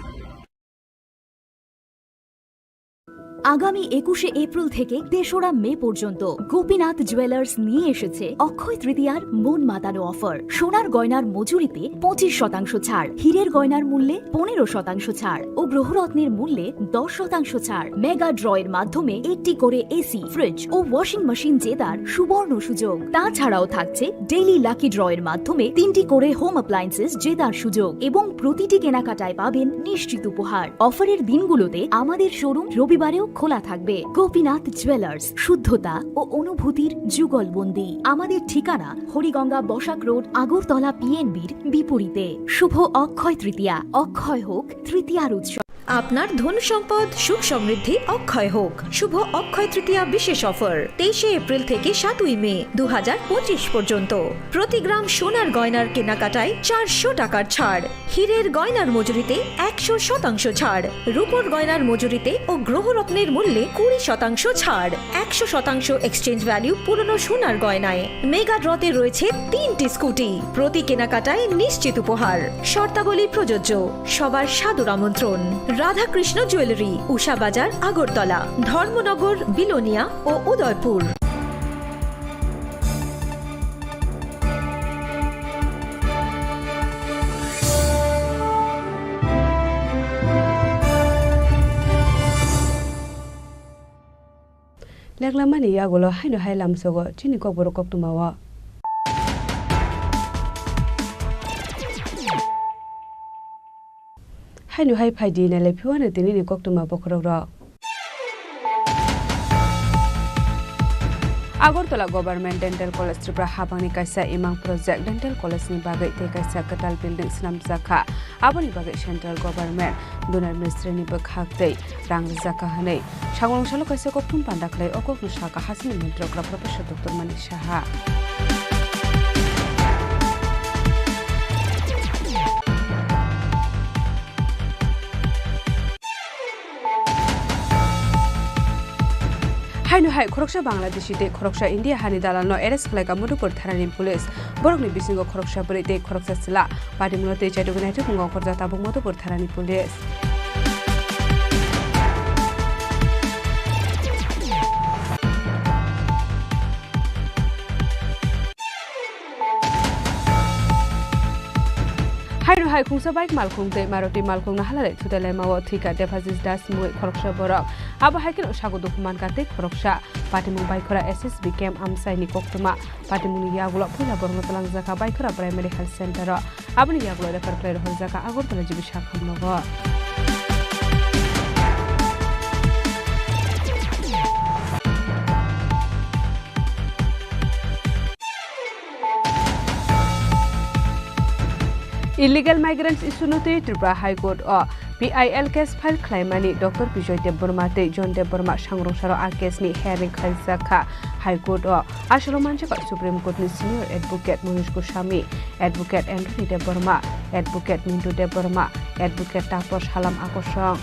আগামী একুশে এপ্রিল থেকে তেসরা মে পর্যন্ত গোপীনাথ জুয়েলার্স নিয়ে এসেছে অক্ষয় তৃতীয়ার মন মাতানো অফার। সোনার গয়নার মজুরিতে পঁচিশ শতাংশ ছাড়, হীরের গয়নার মূল্যে পনেরো শতাংশ ছাড় ও গ্রহরত্নের মূল্যে দশ শতাংশ ছাড়। মেগা ড্রয়ের মাধ্যমে একটি করে এসি, ফ্রিজ ও ওয়াশিং মেশিন জেতার সুবর্ণ সুযোগ। তাছাড়াও থাকছে ডেইলি লাকি ড্রয়ের মাধ্যমে তিনটি করে হোম অ্যাপ্লায়েন্সেস জেতার সুযোগ এবং প্রতিটি কেনাকাটায় পাবেন নিশ্চিত উপহার। অফারের দিনগুলোতে আমাদের শোরুম রবিবারেও খোলা থাকবে। গোপীনাথ জুয়েলার্স, শুদ্ধতা ও অনুভূতির যুগলবন্দি। আমাদের ঠিকানা হরিগঙ্গা বসাক রোড, আগরতলা পিএনবির বিপরীতে। শুভ অক্ষয় তৃতীয়া, অক্ষয় হোক তৃতীয়ার উৎসব। আপনার ধন সম্পদ সুখ সমৃদ্ধি অক্ষয় হোক। শুভ অক্ষয় তৃতীয়া বিশেষ অফার তেইশে এপ্রিল থেকে সাতই মে দু হাজার পঁচিশ পর্যন্ত। প্রতি গ্রাম সোনার গয়নার কেনাকাটায় চারশো টাকার ছাড়, হীরের গয়নার মজুরিতে একশো শতাংশ ছাড়, রূপোর গয়নার মজুরিতে ও গ্রহরত্নের মূল্যে কুড়ি শতাংশ ছাড়, একশো শতাংশ এক্সচেঞ্জ ভ্যালু পুরনো সোনার গয়নায়। মেগা ড্রতে রয়েছে তিনটি স্কুটি, প্রতি কেনাকাটায় নিশ্চিত উপহার। শর্তাবলী প্রযোজ্য। সবার সাদর আমন্ত্রণ। রাধাকৃষ্ণ জুয়েলারি, উষা বাজার, আগরতলা, ধর্মনগর, বিলোনিয়া ও Udaipur. Leklamani yagulo haino hai lamsogo chini kokborok koktwmao. Haino hai phaidi nailai phiwano tinini koktwma bokhorokrok. Agartala Government Dental College Tripura habangni kaisa imang project dental college ni bagwi tei kaisa kwtal building swnamjakha. Aboni bagwi central government Dunar Mistri ni bwkhak twi rang rijak kha hwnwi sangrong salo kaisa kokthum panda khlai o kokno sakha hasini mantrok Professor Doctor Manik Saha. Haino hai khoroksa Bangladeshi tei khoroksa India hani dalalno arrest khlaikha Madhupur thanani police. Borokni bisingo khoroksa bwrwi tei khoroksa chwla. Patimungno tei chaitugwi naitugmung ongkhorjak tabuk Madhupur thanani police. Haino hai khungsa bike malkhung tei Maruti malkhung no halalai thutai laimao thwikha Debajis Das mungwi khoroksa borok. Abo hai kheno sago dukhu mankha tei khoroksa. Patimung Baikhora S S B camp amchaini koktwma. Patimungni yagulo puila borokno twlangjakha Baikhora Primary Health Center o. Aboni yagulo refer khlai rohorjakha Agartala G B sakhamnogo. Illegal migrants issue no twi Tripura High Court o P I L case file khlaimani Doctor Bijoy Debbarma tei John Debbarma sangrungsaro a case ni hearing khaijakha High Court o. Asolo manjakha Supreme Court ni Senior Advocate Manish Goswami, Advocate Anthony Debbarma, Advocate Mintu Debbarma, Advocate Taposh Halam Akosong.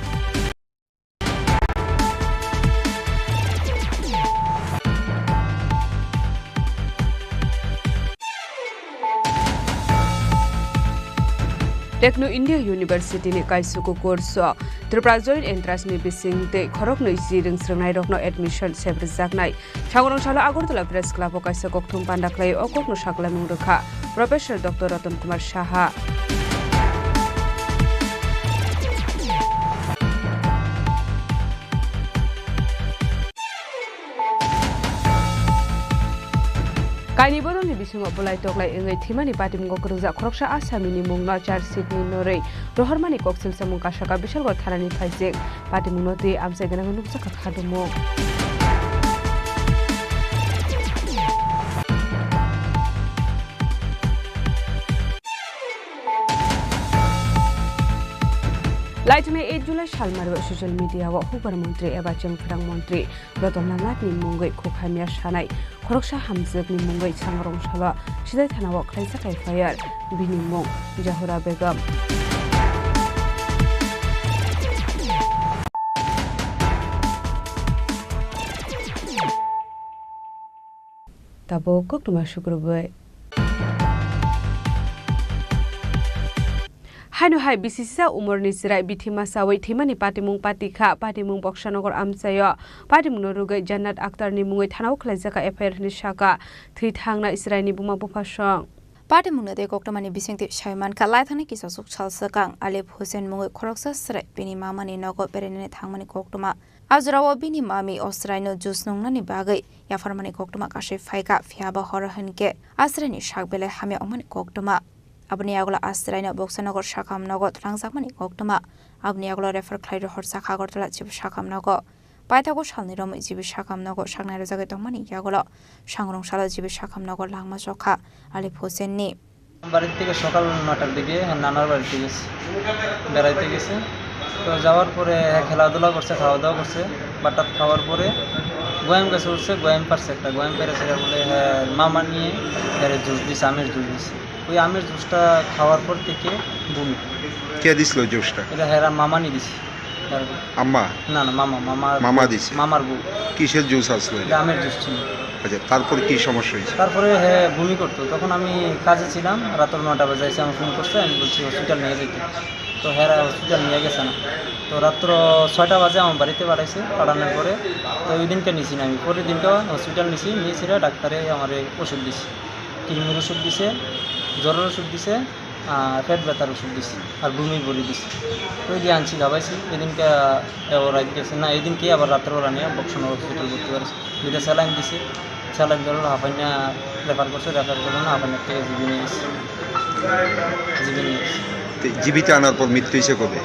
Techno India University ni kaisuku course o Tripura Joint Entrance ni bising tei khoroknwi chi ringsrwngnairokno admission sebrijaknai. Sangrong salo Agartala Press Club o kaisa kokthum panda khlai o kokno saklamung rwkha Professor Doctor Ratan Kumar Saha. Kaini bodolni bisingo bolai toklai wngwi thwimani patimungo kwrwngjak khoroksa asami ni mungno charge sheet ni norwi rohormani koksil samung kasaka Bishalgarh thanani phaijak. Patimungno twi amchai gwnangwi nukjakha khadumung. Laithani eight July salmari o social media o hukbar montri eba chengphrang montri Ratan Lal Nath ni mungwi khuk hamya sanai khoroksa hamjwk ni mungwi Sangrong salo Sidai thana o khlaijak F I R, bini mung Jahura Begum. Tabuk koktwma sukrubwi. Haino hai bisi sisa umorni chwrai bithi masawi thwimani patimung pati kha. Patimung Boksanogor amchaio. Patimungno rwgwi Jannat Akhtarni mungwi thanao khlaijak F I R hwnwi sakha thwi thangnai chwraini buma bupha song. Patimungno tei koktwmani bisingtwi sawi mankha, laithani kisa chuk sal swkang Alif Hussein mungwi khoroksa chwrai bini mamani nogo berainani thangmani koktwma. A jorao bini mami o chwraino juice nungnani bagwi yapharmani koktwma kasui phaikha, phiyaba horo hinkhe a chwraini sak belai hamya wngmani koktwma. Aboni yagulo a chwraino Boksanogor sakham nogo twlangjakmani koktwma. Aboni yagulo refer khlai rohorjakha Agartala Chiba sakham nogo. Paithago salni romwi G B sakham nogo saknai rwjagwi tongmani yagulo Sangrong salo G B sakham nogo langma chokha Alif Hussein ni. বাড়ির থেকে সকাল নয়টার দিকে নানার বাড়িতে গেছে, বেড়াইতে গেছে। তো যাওয়ার পরে হ্যাঁ, খেলাধুলা করছে, খাওয়া দাওয়া করছে। বাটাত খাওয়ার পরে গোয়াম গাছে উঠছে, গোয়াম পারছে একটা, গোয়াম পেরেছে বলে হ্যাঁ, মামা নিয়ে এর জুস দিছে, আমের জুস দিছে। ওই আমের জুসটা খাওয়ার পর থেকে বমি। কে দিছিল জুসটা? এটা হেরা মামা নিয়ে দিছে। আম্মা? না, না, মামা, মামা। মামা দিছে? মামার বউ। কিসের জুস আসলো এটা? এটা আমের জুস ছিল। আচ্ছা, তারপর কি সমস্যা হয়েছে? তারপরে হে বমি করতো, তখন আমি কাজে ছিলাম, রাত্র নয়টা বাজে এসে আমার ফোন করছে, আমি বলছি হসপিটাল নিয়ে যাইতে। তো হেরা হসপিটাল নিয়ে গেছে না। তো রাত্র ছয়টা বাজে আমার বাড়িতে পাঠাইছে, পাঠানোর পরে তো ওই দিনকে নিছি না আমি, পরের দিনকে হসপিটাল নিছি, নিয়েছি রে ডাক্তারে আমার ওষুধ দিছে, কিডনির ওষুধ দিছে, জ্বরের ওষুধ দিছে, আহ, পেট ব্যথার ওষুধ দিছে আর বমির বড়ি দিছে। ওই দিয়ে আনছি খাবাইছি। এদিনকে, আহ, ও রাত গেছে না, এদিনকে আবার রাত্রেবেলা নিয়ে বক্সনগর হসপিটাল ভর্তি করেছে। দুইটা স্যালাইন দিছে, স্যালাইন ধরলো হাফাইনা রেফার করছে, রেফার করলো না, হাফাইনার থেকে জিবি নিয়ে গেছে, জিবি নিয়ে গেছে। তো জিবিতে আনার পর মৃত্যু হয়েছে কবে?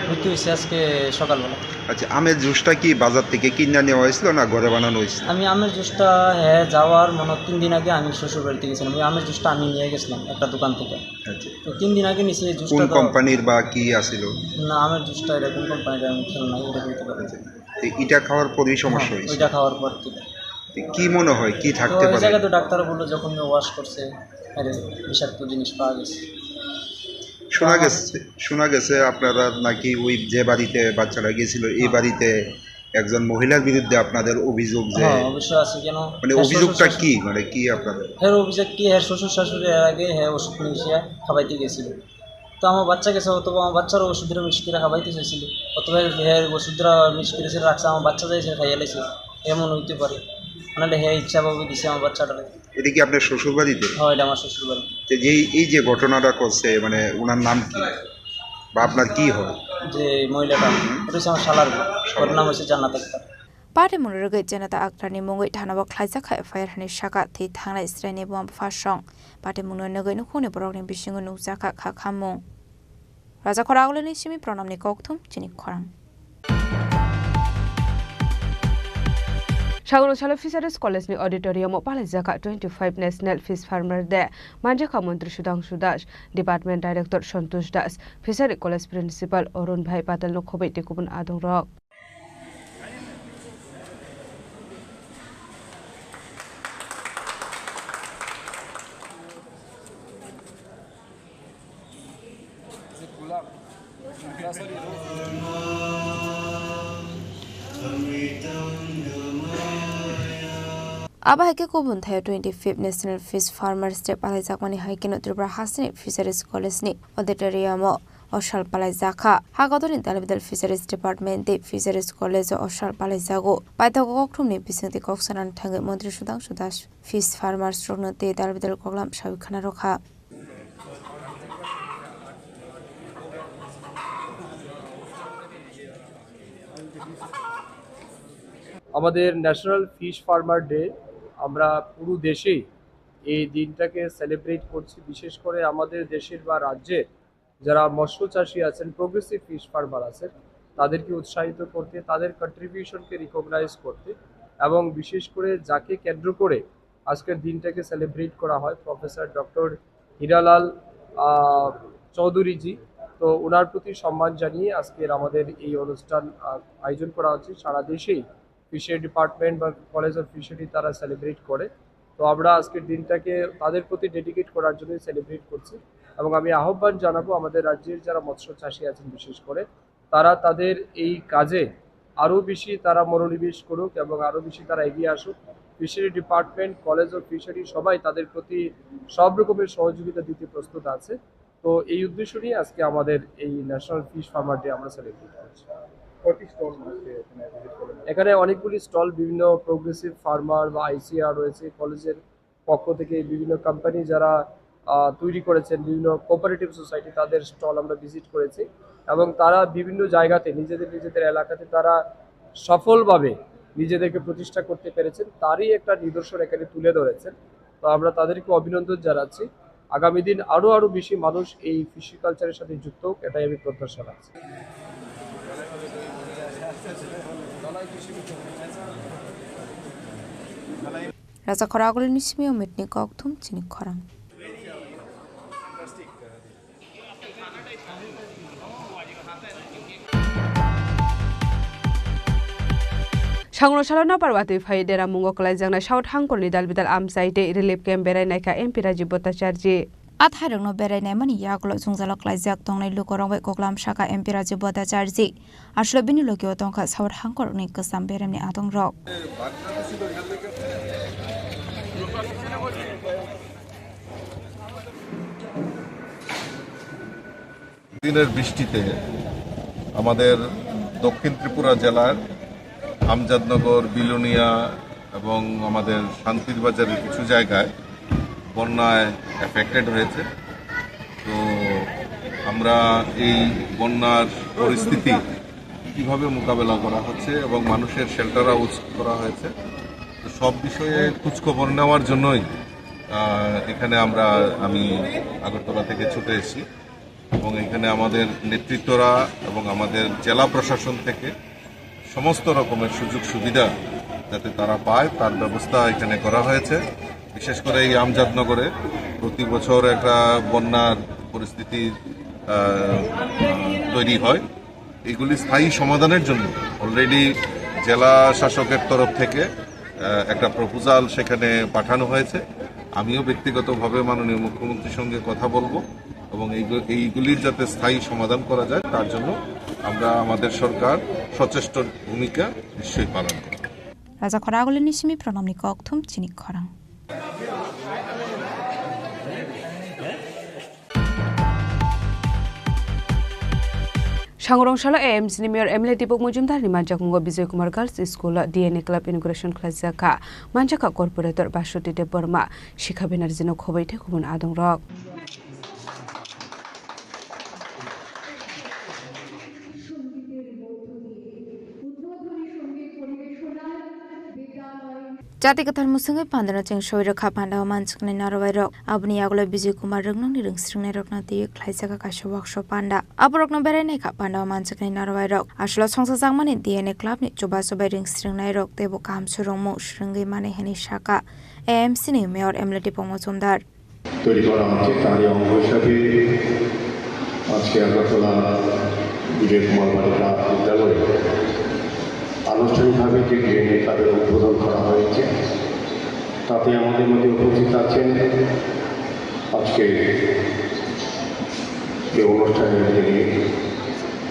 মৃত্যু হয়েছে আজকে সকালবেলা। আচ্ছা, আমের জুসটা কি বাজার থেকে কিনে নেওয়া হয়েছিল না ঘরে বানানো হয়েছিল? আমি আমের জুসটা, হ্যাঁ, যাওয়ার মনে হয় তিন দিন আগে আমি শ্বশুর বাড়িতে গেছিলাম, ওই আমের জুসটা আমি নিয়ে গেছিলাম একটা দোকান থেকে। আচ্ছা। তো তিন দিন আগে নিছি এই জুসটা কোন তো কোম্পানির বা কি আছিল? না, আমের জুসটা এটা কোন কোম্পানির আমি খেয়াল নাই, এটা বলতে পারি না। আচ্ছা। তো এটা খাওয়ার পরেই সমস্যা হ্যাঁ, হয়েছে? ওইটা খাওয়ার পর থেকে। তো কি মনে হয়, কি তো থাকতে ওই পারে? জায়গায় তো ডাক্তার বললো যখন ওয়াশ করছে, আরে বিষাক্ত জিনিস পাওয়া গেছে। শোনা তো আমার গেছে, শোনা গেছে আপনারা নাকি ওই যে বাড়িতে বাচ্চাটা গেছিল, এই হ্যাঁ। বাড়িতে একজন মহিলার বিরুদ্ধে আপনাদের অভিযোগ যে হ্যাঁ, অবশ্যই আছে। কেন? মানে হ্যাঁ, অভিযোগটা শ্বশুর শাশুড়ি। কি? মানে কি আপনাদের? এর অভিযোগ কি? এর শ্বশুর শাশুড়ি এর আগে হ্যাঁ ওষুধ নিয়ে এসে খাবাইতে গেছিল। তো আমার বাচ্চা গেছে, অথবা আমার বাচ্চারও ওষুধটা মিক্স করে খাবাইতে চাইছিল, অথবা হ্যাঁ ওষুধটা মিক্স করে সেটা রাখছে, আমার বাচ্চা যাই সেটা খাইয়া লাইছে, এমন হইতে পারে। নাহলে হ্যাঁ ইচ্ছাভাবে দিছে আমার বাচ্চাটারে। এটা কি আপনার শ্বশুর বাড়িতে? হ্যাঁ, এটা আমার শ্বশুর বাড়ি। তো যে এই যে ঘটনাটা করছে, মানে ওনার নাম কি? বা আপনার কি হয়? যে মহিলাটা, এটা হচ্ছে আমার শালার বউ। ওর নাম হচ্ছে জান্নাত Akter. Patimungno rwgwi Janata Akhtarni mungwi thanao khlaijak kha F I R hwnwi sakha thwi thangnai chwraini buma bupha song. Patimungno nugwi nukhungni borokni bisingo nukjakha kha khamung. Rajakhor Agulini simi Pranamni kokthum chini khorang. Sagoro salo Fisheries College ni auditorium o palaijak kha twenty-five National Fish Farmer Day. Manjakha Montri Sudhangshu Das, Department Director Santosh Das, Fishery College Principal Arun Bhai Patel no khobwi tei kubun adongrok. Abo hai khe kubun thaio twenty fifth National Fish Farmers Day palaijakmani hai kheno Tripura hasteni Fisheries College ni auditorium o o sal palaijak kha. Ha kotorni dalbidal Fisheries Department tei Fisheries College o o sal palaijago. Paithago kokthumni bisingtwi kok sanani thangwi Montri Sudhangshu Das fish farmers rokno tei dalbidal koklam sawi khna rw kha. আমাদের national fish farmer day, আমরা পুরো দেশেই এই দিনটাকে সেলিব্রেট করছি। বিশেষ করে আমাদের দেশের বা রাজ্যের যারা মৎস্য চাষী আছেন, প্রোগ্রেসিভ ফিশ ফার্মার আছেন, তাদেরকে উৎসাহিত করতে, তাদের কন্ট্রিবিউশনকে রিকগনাইজ করতে এবং বিশেষ করে যাকে কেন্দ্র করে আজকের দিনটাকে সেলিব্রেট করা হয়, প্রফেসর ডক্টর হীরালাল, আহ, চৌধুরীজি। তো ওনার প্রতি সম্মান জানিয়ে আজকের আমাদের এই অনুষ্ঠান, আহ, আয়োজন করা হচ্ছে। সারা দেশেই ফিশারি ডিপার্টমেন্ট বা কলেজ অফ ফিশারি তারা সেলিব্রেট করে। তো আমরা আজকের দিনটাকে তাদের প্রতি ডেডিকেট করার জন্যই সেলিব্রেট করছি। এবং আমি আহ্বান জানাবো আমাদের রাজ্যের যারা মৎস্য চাষী আছেন বিশেষ করে, তারা তাদের এই কাজে আরও বেশি তারা মনোনিবেশ করুক এবং আরও বেশি তারা এগিয়ে আসুক। Fishery department, college of fishery সবাই তাদের প্রতি সব রকমের সহযোগিতা দিতে প্রস্তুত আছে। তো এই উদ্দেশ্য নিয়ে আজকে আমাদের এই ন্যাশনাল ফিশ ফার্মার ডে আমরা সেলিব্রেট করছি। কয়টি স্টল আজকে এখানে ভিজিট করলেন? এখানে অনেকগুলি স্টল, বিভিন্ন প্রোগ্রেসিভ ফার্মার বা আইসিআর রয়েছে, কলেজের পক্ষ থেকে বিভিন্ন কোম্পানি যারা, আহ, তৈরি করেছেন, বিভিন্ন কোঅপারেটিভ সোসাইটি, তাদের স্টল আমরা ভিজিট করেছি এবং তারা বিভিন্ন জায়গাতে নিজেদের নিজেদের এলাকাতে তারা সফলভাবে নিজেদেরকে প্রতিষ্ঠা করতে পেরেছেন, তারই একটা নিদর্শন এখানে তুলে ধরেছেন। তো আমরা তাদেরকে অভিনন্দন জানাচ্ছি। আগামী দিন আরও আরও বেশি মানুষ এই ফিশি কালচারের সাথে যুক্ত হোক, এটাই আমি প্রত্যাশা রাখছি। Raja khoragulini simi omitni kokthum chini khorang. Sangno salo napar watwi phai dera mungo kwlaijaknai South Hangkorni dalbidal amchai tei relief camp berai naikha M P Rajiv Bhattacharjee. A thairokno berai naimani yagulo jwngjalo klaijak tongnai lukurok bai koklam sakha M P Rajiv Bhattacharjee. Aswk bini logio tongkha South Hangkorni kwcham beremni adongrok. দিনের বৃষ্টিতে আমাদের দক্ষিণ ত্রিপুরা জেলার আমজাদনগর, বিলোনিয়া এবং আমাদের শান্তির বাজারের কিছু জায়গায় বন্যায় এফেক্টেড হয়েছে। তো আমরা এই বন্যার পরিস্থিতি কিভাবে মোকাবেলা করা হচ্ছে এবং মানুষের শেল্টার হাউস করা হয়েছে, তো সব বিষয়ে খোঁজখবর নেওয়ার জন্যই, আহ, এখানে আমরা, আমি আগরতলা থেকে ছুটে এসেছি। এবং এখানে আমাদের নেতৃত্বরা এবং আমাদের জেলা প্রশাসন থেকে সমস্ত রকমের সুযোগ সুবিধা যাতে তারা পায়, তার ব্যবস্থা এখানে করা হয়েছে। বিশেষ করে এই আমজাদনগরে প্রতি বছর একটা বন্যার পরিস্থিতি, আহ, তৈরি হয়। এগুলি স্থায়ী সমাধানের জন্য অলরেডি জেলা শাসকের তরফ থেকে, আহ, একটা প্রপোজাল সেখানে পাঠানো হয়েছে। আমিও ব্যক্তিগতভাবে মাননীয় মুখ্যমন্ত্রীর সঙ্গে কথা বলবো এবং এইগু-, এইগুলির যাতে স্থায়ী সমাধান করা যায়, তার জন্য আমরা, আমাদের সরকার সচেষ্ট ভূমিকা নিশ্চয়ই পালন করবে। Raja khoragulini simi pranamni kokthum chini khorang. Sangurong salo A M C ni Mayor M L A Deepak Majumdar ni manjakmungo Bijoy Kumar Girls School o D N A Club inauguration khlaijak kha. Manjakha Corporator Basuti Debbarma, Shikha Banerjee no khoboi tei kubun adongrok. Jati kwthar mwswngwi pandano cheng soi rwkha pandao manchiknai narwai rok. Aboni yagulo Bijay Kumar Rwngnangni rwngsringnai rokno twiwi khlaijak kaisa workshop panda. Aborokno berai naikha pandao manchiknai narwai rok. Aswlo songchajakmani D N A club ni chubachu bai rwngsringnai rok teibo kaham swrwngmung swrwngwi manai hwnwi sakha A M C ni Mayor M L A Deepak Majumdar. তৈরি করা হচ্ছে, তারই অঙ্গ হিসাবে আজকে আগরতলা বিজয় কুমার বালিকা বিদ্যালয়ে আনুষ্ঠানিকভাবে যে ডিএনএ ক্লাবের উদ্বোধন করা হয়েছে, তাতে আমাদের মধ্যে উপস্থিত আছেন আজকে এই অনুষ্ঠানের যিনি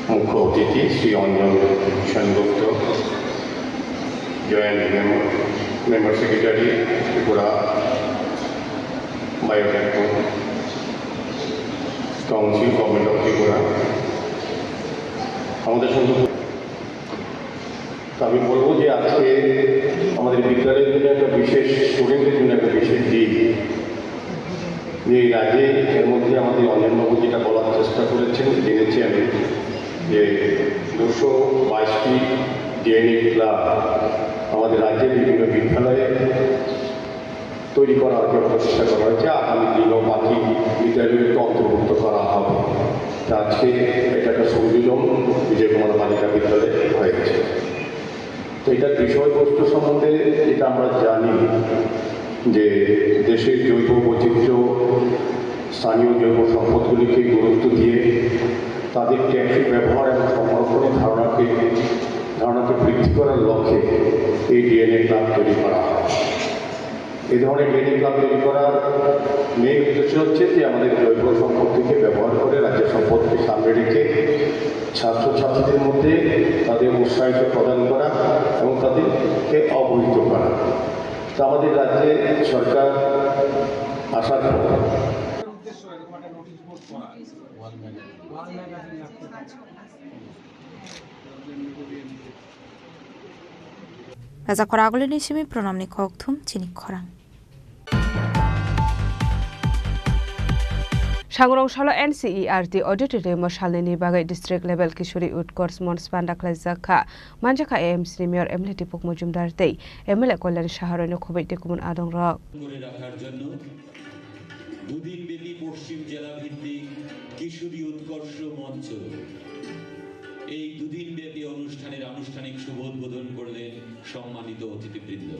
মুখ্য অতিথি Shri Anjan Sengupta, joint member, member secretary Tripura biotechno council, government of Tripura, আমাদের সঙ্গে। তো আমি বলবো যে আজকে আমাদের বিদ্যালয়ের জন্য একটা বিশেষ, স্টুডেন্টদের জন্য একটা বিশেষ দিন। যে এই রাজ্যে এর মধ্যে আমাদের অঞ্জনবাবু যেটা বলার চেষ্টা করেছেন, জেনেছি আমি যে দুশো বাইশটি ডিএনএ ক্লাব আমাদের রাজ্যের বিভিন্ন বিদ্যালয়ে তৈরি করার জন্য প্রচেষ্টা করা হয়েছে। আগামী দিনও বাকি বিদ্যালয়গুলিকে অন্তর্ভুক্ত করা হবে। তা আজকে এটা একটা সংযোজন বিজয় কুমার বালিকা বিদ্যালয়ে হয়েছে। তো এটার বিষয়বস্তু সম্বন্ধে যেটা আমরা জানি যে দেশের জৈব বৈচিত্র্য, স্থানীয় জৈব সম্পদগুলিকে গুরুত্ব দিয়ে তাদের টেকসই ব্যবহার এবং সংরক্ষণের ধারণাকে, ধারণাকে বৃদ্ধি করার লক্ষ্যে এই ডিএনএ ক্লাব তৈরি করা হয়। এই ধরনের ডিএনএ ক্লাব তৈরি করার মেইন উদ্দেশ্য হচ্ছে যে আমাদের জৈব সম্পদটিকে ব্যবহার করে রাজ্যের সম্পদকে সামনে রেখে ছাত্রছাত্রীদের মধ্যে তাদের উৎসাহিত প্রদান করা এবং তাদেরকে অবহিত করা। তো আমাদের রাজ্যে সরকার আসার পর Raja Khoragulini simi pranamni kokthum chini khorang. Sangrong salo N C E R T auditorium o salnini bagwi district level Kishori Utkarsh Manch panda khlaijak kha. Manjakha A M C ni mayor M L A Dipuk Mojumdar tei M L A Kalyan Saha rokno khoboi tei kubun adong rok. করে রাখার জন্য দুদিনব্যাপী পশ্চিম জেলা ভিত্তিক কিশোরী উৎকর্ষ মঞ্চ এই দুদিনব্যাপী অনুষ্ঠানের আনুষ্ঠানিক শুভ উদ্বোধন করলেন সম্মানিত অতিথিবৃন্দ।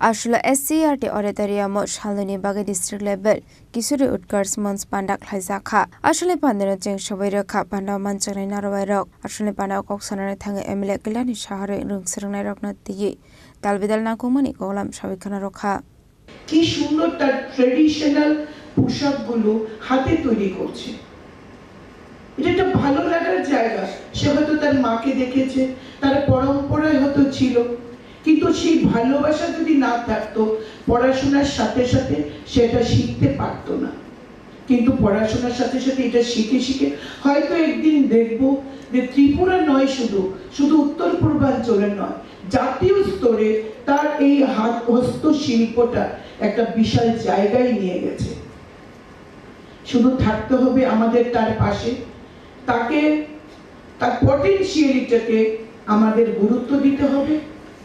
Aswla S C E R T auditorium o salnini bagwi district level Kishori Utkarsh Manch panda khlaijak kha. Aswlni pandano cheng sobai rwkha, pandao manchaknai narwai rok. Aswlni pandao kok sanani thangwi M L A Kalyan Saha rwi rwng swrwngnairokno twiwi dalbidal nangkukmani koklam sawi khwna rwkha. কি সুন্দর তার ট্রেডিশনাল পোশাকগুলো হাতে তৈরি করছে। এটা একটা ভালো লাগার জায়গা। সে হয়তো তার মাকে দেখেছে, তার পরম্পরায় হয়তো ছিল, কিন্তু সেই ভালোবাসা যদি না থাকতো, পড়াশোনার সাথে সাথে সেটা শিখতে পারতো না। কিন্তু পড়াশোনার সাথে সাথে এটা শিখে শিখে হয়তো একদিন দেখব যে ত্রিপুরা নয়, শুধু শুধু উত্তর পূর্বাঞ্চলে নয়, জাতীয় স্তরে তার এই হাত হস্তশিল্পটা একটা বিশাল জায়গায় নিয়ে গেছে। শুধু থাকতে হবে আমাদের তার পাশে, তাকে, তার পটেনশিয়ালিটিকে আমাদের গুরুত্ব দিতে হবে,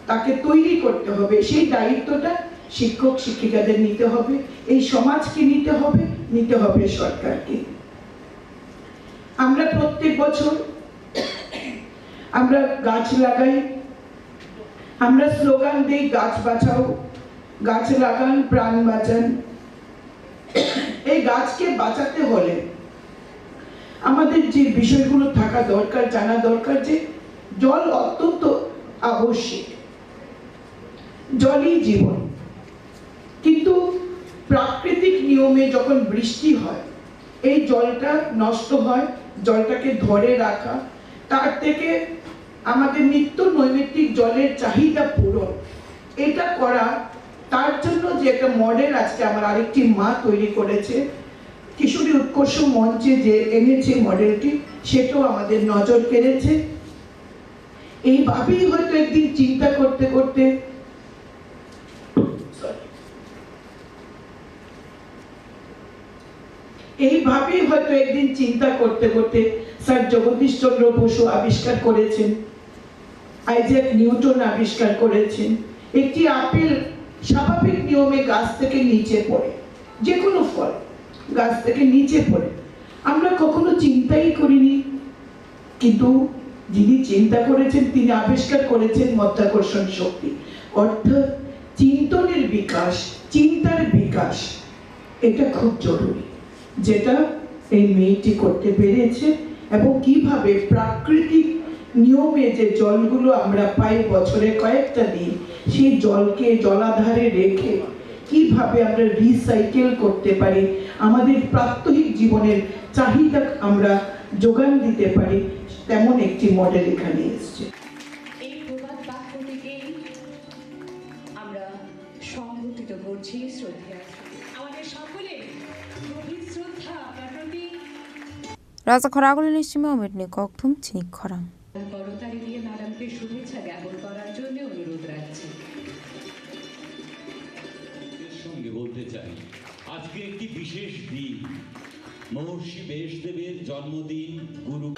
তাকে তৈরি করতে হবে। সেই দায়িত্বটা শিক্ষক শিক্ষিকাদের নিতে হবে, এই সমাজকে নিতে হবে, নিতে হবে সরকারকে। আমরা প্রত্যেক বছর আমরা গাছ লাগাই, আমরা স্লোগান দেই, "গাছ বাঁচাও, গাছ লাগান, প্রাণ বাঁচান।" এই গাছকে বাঁচাতে হলে আমাদের যে বিষয়গুলো থাকা দরকার, জানা দরকার যে জল অত্যন্ত আবশ্যিক, জলই জীবন। কিন্তু প্রাকৃতিক নিয়মে যখন বৃষ্টি হয়, এই জলটা নষ্ট হয়, জলটাকে ধরে রাখা, তার থেকে আমাদের নিত্য নৈমিত্তিক জলের চাহিদা পূরণ, এটা করা, তার জন্য যে একটা মডেল আজকে আমার আরেকটি মা তৈরি করেছে, কিশোরী উৎকর্ষ মঞ্চে যে এনেছে মডেলটি, সেটাও আমাদের নজর কেড়েছে। এইভাবেই হয়তো একদিন চিন্তা করতে করতে, sorry, এইভাবেই হয়তো একদিন চিন্তা করতে করতে স্যার জগদীশ চন্দ্র বসু আবিষ্কার করেছেন, আইজ্যাক নিউটন আবিষ্কার করেছেন, একটি আপেল স্বাভাবিক নিয়মে গাছ থেকে নিচে পড়ে, যে কোনো ফল গাছ থেকে নিচে পড়ে, আমরা কখনো চিন্তাই করিনি। কিন্তু যিনি চিন্তা করেছেন, তিনি আবিষ্কার করেছেন মাধ্যাকর্ষণ শক্তি, অর্থাৎ চিন্তনের বিকাশ, চিন্তার বিকাশ, এটা খুব জরুরি, যেটা এই মেয়েটি করতে পেরেছে। এবং কিভাবে প্রাকৃতিক নিয়মে যে জলগুলো আমরা পাই বছরে কয়েকটা দিন, সেই জলকে জলাধারে রেখে কিভাবে আমরা রিসাইকেল করতে পারি, আমাদের প্রাত্যহিক জীবনের চাহিদা আমরা যোগান দিতে পারি, তেমন একটি মডেল এখানে এসছে। এই প্রবাদ বাক্য Raja Khoragulini simi Omitni kokthum chini khorang. করতালি দিয়ে ম্যাডামকে শুভেচ্ছা জ্ঞাপন করার জন্য অনুরোধ রাখছি। সঙ্গে বলতে চাই, আজকে একটি বিশেষ দিন, মহর্ষি ব্যাসদেবের জন্মদিন, গুরু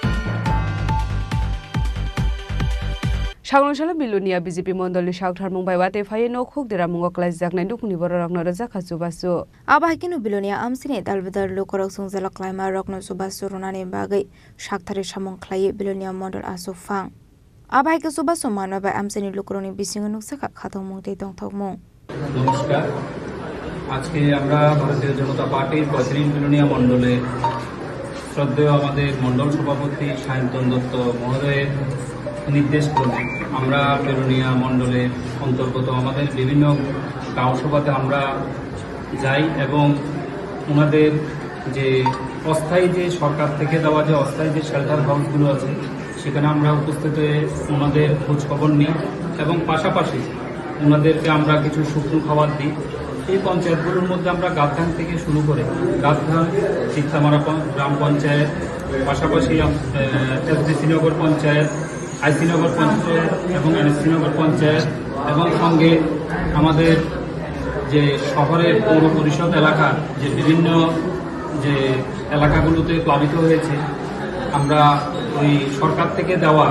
Saglong salo Bilonia B J P mondolni saktharmung bai watwi phaiwi nok huk deramungo klaijaknai nukni bororokno rwjakha chubachu. Abo hai kheno Bilonia amchini dalbidal lukurok chwngjalok klaima rokno chubachu rwnani bagwi sakthari samung khlaiwi Bilonia mondol achukphang. Abo hai khe chubachu manma bai amchaini lukurokni bisingo nukjakha khatungmung tei tongthokmung. নমস্কার। আজকে আমরা ভারতীয় জনতা পার্টির পঁয়ত্রিশ বিলোনিয়া মণ্ডলের শ্রদ্ধেয় আমাদের মণ্ডল সভাপতি সায়ন্তন দত্ত মহোদয়ের নির্দেশ ক্রমে আমরা বিলোনিয়া মণ্ডলের অন্তর্গত আমাদের বিভিন্ন গাঁও সভাতে আমরা যাই এবং ওনাদের যে অস্থায়ী যে সরকার থেকে দেওয়া যে অস্থায়ী যে শেল্টার হাউসগুলো আছে, সেখানে আমরা উপস্থিত হয়ে ওনাদের খোঁজ খবর নিই এবং পাশাপাশি ওনাদেরকে আমরা কিছু শুকনো খাবার দিই। এই পঞ্চায়েতগুলোর মধ্যে আমরা গাবধান থেকে শুরু করে গাবধান, চিত্তামারা পঞ্চ-, গ্রাম পঞ্চায়েত, পাশাপাশি আম-, আহ, এসডিসি নগর পঞ্চায়েত, আইসি নগর পঞ্চায়েত এবং এনএসসি নগর পঞ্চায়েত এবং সঙ্গে আমাদের যে শহরের পৌর পরিষদ এলাকার যে বিভিন্ন যে এলাকাগুলোতে প্লাবিত হয়েছে, আমরা ওই সরকার থেকে দেওয়া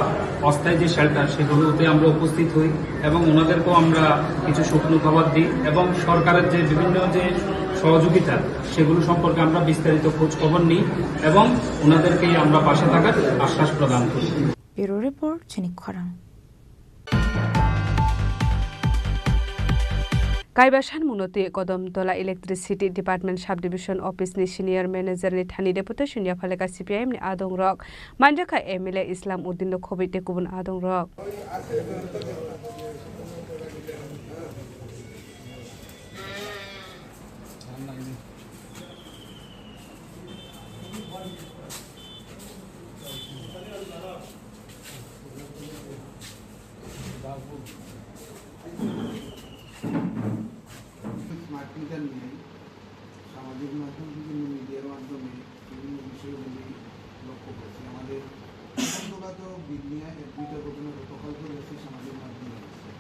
অস্থায়ী যে শেল্টার, সেগুলোতে আমরা উপস্থিত হই এবং ওনাদেরকেও আমরা কিছু শুকনো খাবার দিই এবং সরকারের যে বিভিন্ন যে সহযোগিতা, সেগুলো সম্পর্কে আমরা বিস্তারিত খোঁজ খবর নিই এবং ওনাদেরকেই আমরা পাশে থাকার আশ্বাস প্রদান করি। Bureau Report, Chini Khorang. Kaiba sanmungno twi Kodamtola Electricity Department Subdivision Office ni Senior Manager ni thani deputation yaphaleka C P I M ni adongrok, manjakha M L A Islam Uddin no khobwi tei kubun adongrok. Smart meter নিয়ে সামাজিক মাধ্যম, বিভিন্ন মিডিয়ার মাধ্যমে বিভিন্ন বিষয়গুলি লক্ষ্য করছি। আমাদের আগরতলা তো বিল নিয়ে এক দুইটা ঘটনা গতকালকে দেখছি সামাজিক মাধ্যমে আসছে।